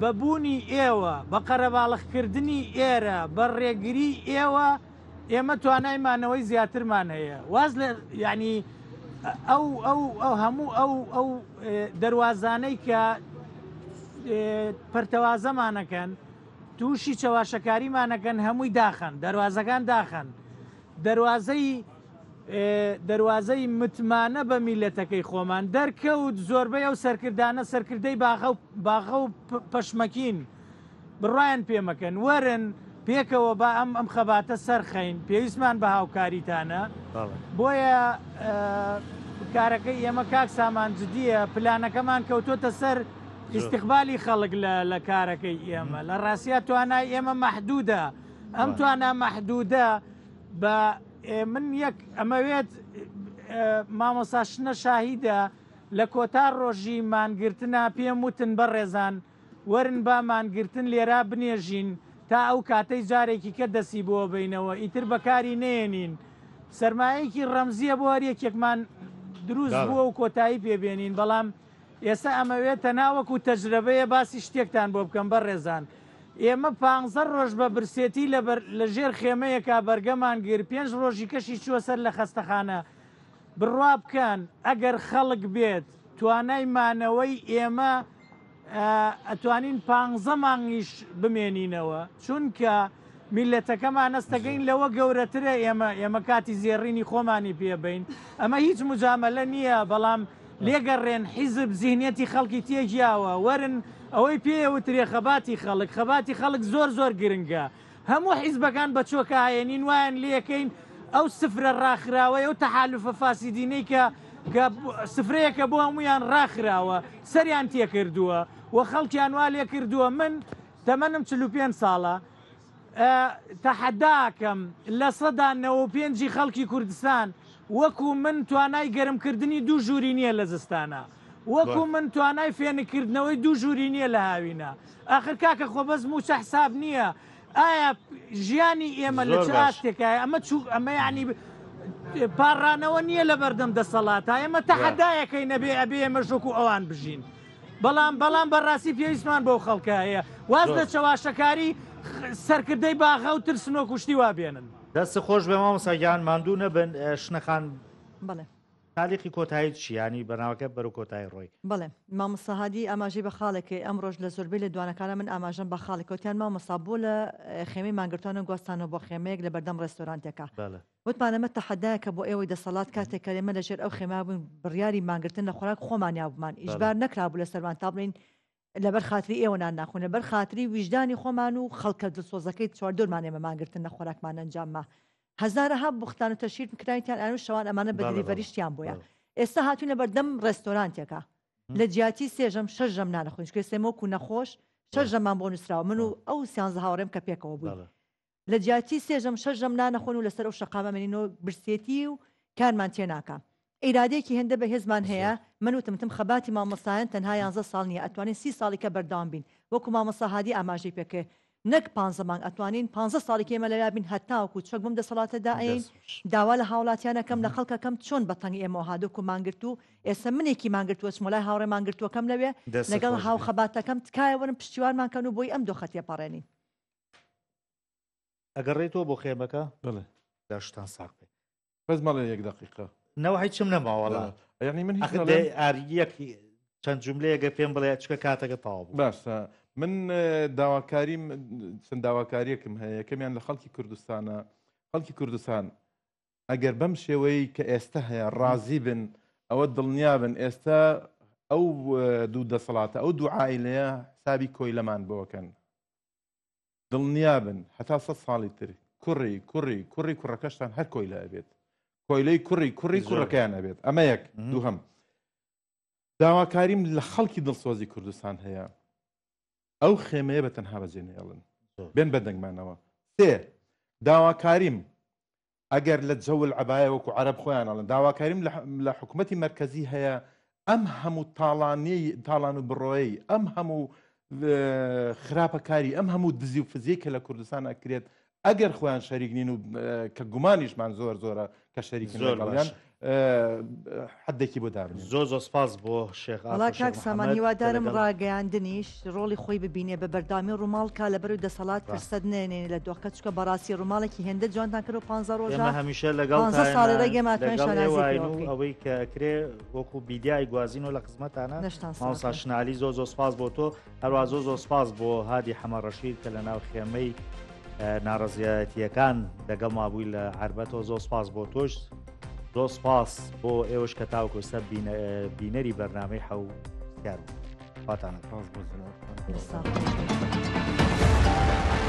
بە بوونی ئێوە، بە قەرەباڵغکردنی ئێرە، بە ڕێگریی ئێوە، ئێمە توانای مانەوەی زیاترمان هەیە. واز لە یانی ئەو ئەو ئەو هەموو ئەو ئەو دەروازانەی کە پەرتەوازەمانەکەن، تووشی چەواشەکاریمانەکەن، هەمووی داخەن، دەروازەکان داخەن. دەروازەی دەروازەی متمانە بە میلەتەکەی خۆمان دەرکەوت زۆربەی ئەو سەرکردانە سەرکردەی باغە و باغە و پەشمەکین بڕوایان پێمەکەن وەرن پێکەوە با ئەم ئەم خەباتە سەرخەین پێویستمان بە هاوکاریتانە بۆیە کارەکەی ئێمە کاک سامان جدیە پلانەکەمان کەوتۆتە سەر ئیستقبالی خەڵک لە کارەکەی ئێمە لە ڕاستیا توانای ئێمە مەحدودە ئەم توانا مەحدودە بە من یەک ئەمەوێت مامۆسا شنە شاهیدە لە کۆتا ڕۆژی مانگرتنا پێم وتن بەڕێزان وەرن با مانگرتن لێرا بنێژین تا ئەو کاتەی جارێکی کە دەسی بۆ بینەوە ئیتر بەکاری نێنین سەرمایەکی ڕەمزیە بۆ هەر یەکێکمان دروست بووە و کۆتایی پێبێنین بەڵام ئێستا ئەمەوێت تەنها وەکو تەجرەبەیە باسی شتێکتان بۆ بکەم بەڕێزان ئێمە پانزە ڕۆژ بە برسێتی لە بەر لە ژێر خێمەیەکا بەرگەمان گر پێنج ڕۆژی کەشی چووە سەر لە خەستەخانە بڕوا بکەن ئەگەر خەڵک بێت توانای مانەوەی ئێمە ئەتوانین پانزە مانگیش بمێنینەوە چونکە میللەتەکەمان ئەستەگەین لەوە گەورەترە ئێمە ئێمە کاتی زێڕینی خۆمانی پێبین ئەمە هیچ مجاملە نییە بەڵام لێگەڕێن حیزب زیهنیەتی خەڵکی تێگیاوە وەرن ئەوەی پێیەوترێ خەباتی خەڵک خەباتی خەڵک زۆر زۆر گرنگە هەموو حیزبەکان بە چۆکایەنین وایان لەکەین ئەو سفرە ڕاخراوەی ئەو تەحالفە فاسیدینەی کە کە سفرەیەکە بۆ هەمویان ڕاخراوە سەریان تێکردووە و خەڵکیان وا لێ کردووە من تەمەنم 45 ساڵە تەحەداکەم 95% ی خەڵکی کوردستان وەکو من توانای گەرمکردنی دوو ژووری نییە لە زستانە وەکو من توانای فێنککردنەوەی دوو ژووری نییە لە هاوینە ئاخر کاکە خۆ بەس مووچە حساب نییە ئایا ژیانی ئێمە لە چ ئاستێکایە ئەمە چوو ئەمە یعنی پاڕانەوە نییە لە بەردەم دەسەڵاتە ئێمە تەحەدایەکەی نەبێ ئەبێ ئێمە ژۆک و ئەوان بژین بەڵام بەڵام بەڕاستی پێویستمان بەو خەڵکە هەیە واز لە چەواشەکاری سەرکردەی باغە و ترسنۆک و شتی وا بێنن. دەست خۆش بێ مامۆستا گیان ماندوو نەبن شنەخان بەڵێ. تالیقی کۆتایی چی ینی بەناوەکە بەرو کۆتایی ڕۆی. بەڵێ مامۆستا هادی ئاماژەی بە خاڵێک کرد ئەمڕۆش لە زۆربەی لێدوانەکانا من ئاماژەم بە خاڵێک وتیان مامۆستا بۆ لە خێمەی مانگرتوانە گواستانەوە بۆ خێمەیەک لە بەردەم ڕێستۆرانتێکا بەڵێ. وتمان ئەمە تەحەدایەکە بۆ ئێوەی دەسەڵات کاتێک کە ئێمە لەژێر ئەو خێمە بووین بڕیاری مانگرتن لە خۆراک خۆمان یابوومان ئیجبار نەکرابوو لەسەرمان تا بڵێین لەبەر خاتری ئێوە نان ناخۆین لەبەر خاتری ویژدانی خۆمان و خەڵکە دڵسۆزەکەی چواردەورمان ئێمە مانگرتن لە خۆراکمان ئەنجامما هەزارەها بوختان و تەشهیر کراینتیان ئەوان شەوان ئەمانە بە دلیڤەریشتیان بۆیە ئێستا هاتوین لە بەردەم ڕێستۆرانتێکە لە جیاتی سێژەم شەش ژەم نانەخۆین چونکە ئێستا ئێمە وەکو نەخۆش شەش ژەممان بۆ نووسراوە من و ئەو سیانزە هاوڕێم کە پێکەوە بووین لە جیاتی سێ ژەم شەش ژەم نان ئەخۆن و لەسەر ئەو شەقامە ئەمێنینەوە برسێتی و کارمان تێ ناکا. ئیرادەیەکی هێندە بەهێزمان هەیە، من وتم وتم خەباتی مامۆستایان تەنها یانزە ساڵ نییە ئەتوانین سی ساڵی کە بەردەوام بین وەکو مامۆستا هادی ئاماژەی پێ کرد نەک پانزە مانگ ئەتوانین پانزە ساڵی کە ئێمە لەویا بین هەتاوەکو چەک بەم دەسەڵاتە دائەین داوا لە هاوڵاتیان ئەکەم لە خەڵک ئەکەم چۆن بە تەنگ ئێمەوە هات وەکو مانگرتوو ئێستا منێکی مانگرتووە چمە لای هاوڕێ مانگرتووەکەم لەوێ لەگەڵ هاوخەباتەکەم تکایە وەرن پشتیوانمان کەن و بۆی ئەم دۆخە تێپەڕێنین. ئەگەڕێیتەوە بۆ خێمەکە؟ بەڵێ. لەشتان ساغ بێ. بەس مەڵێ یەک دەقیقە. نەوە هیچم نەماوە وەڵا. یعنی من هیچ ئەخر نەڵێم. دەی ئاری یەک چەند جوملەیەگە پێم بڵێ چکە کاتەکە تەواو بوو. باشە من داواکاریم چەند داواکاریەکم هەیە یەکەمیان لە خەڵکی کوردستانە خەڵکی کوردستان. ئەگەر بەم شێوەی کە ئێستا هەیە ڕازی بن ئەوە دڵنیا بن ئێستا ئەو دوو دەسەڵاتە ئەو دوو عائیلەیە حسابی کۆیلەمان بۆکەن دڵنیا بن هەتا سە ساڵی تر کوڕی کوڕی کوڕی کوڕەکەشتان هەر کۆیلە ئەبێت کۆیلەی کوڕی کوڕی کوڕەکەیان ئەبێت ئەمە یەک دووهەم داواکاریم لە خەڵکی دڵسۆزی کوردستان هەیە ئەو خێمەیە بە تەنها بەجێ نێڵن بێن بە دەنگمانەوە سێ داواکاریم ئەگەر لە جەول عەبایە وەکو عەرەب خۆیان ئەڵێن داواکاریم لە حکوومەتی مەرکەزی هەیە ئەم هەموو تاڵانی تاڵان و بڕۆیەی ئەم هەموو خراپەکاری ئەم هەموو دزی و فزیەی کە لە کوردستان ئەکرێت ئەگەر خۆیان شەریک نین و کە گومانیشمان زۆر زۆرە کە شەریکن زۆر لەگەڵیان حدێکی بۆ دابنێن. زۆر زۆر سپاس بۆ شێخ وەڵا ئاکۆ شێخ کاک سامان محەمەد کە هیوادارم لەگەڵ ڕاگەیاندنیش ڕۆڵی خۆی ببینێ بە بەردەوامی ڕووماڵ کا لەبەرو دەسەڵات ڕاست. فرسەت نەیەنێ لە دۆخەکە چونکە بەڕاستی ڕووماڵێکی هێندە جوانتان کرد و پانزە ڕۆژە ئێمە هەمیشە پانزە لەگەڵتاینە ساڵی ڕێگەی ماتوانین لەگەڵ شانازی ئێوەین پێوە و بکەین. ئەوەی کە ئەکرێ وەکو بیدیای گوازینەوە لە خزمەتانە دەستان ساغ مامۆستا بێ. شنالی زۆر زۆر سپاس بۆ تۆ هەروە زۆر زۆر سپاس بۆ هادی حەمە ڕەشید کە لە ناو خێمەی ناڕەزیایەتیەکان لەگەڵ مابووی لە عربەتەوە زۆر سپاس بۆ تۆش زۆر سپاس بۆ ئێوەش کە تاوەکو ئێستا بینەری بەرنامەی حەو پرسیار بوون. خواتانە. سپاس بۆ جەنابتان. دەستان خۆش بێ.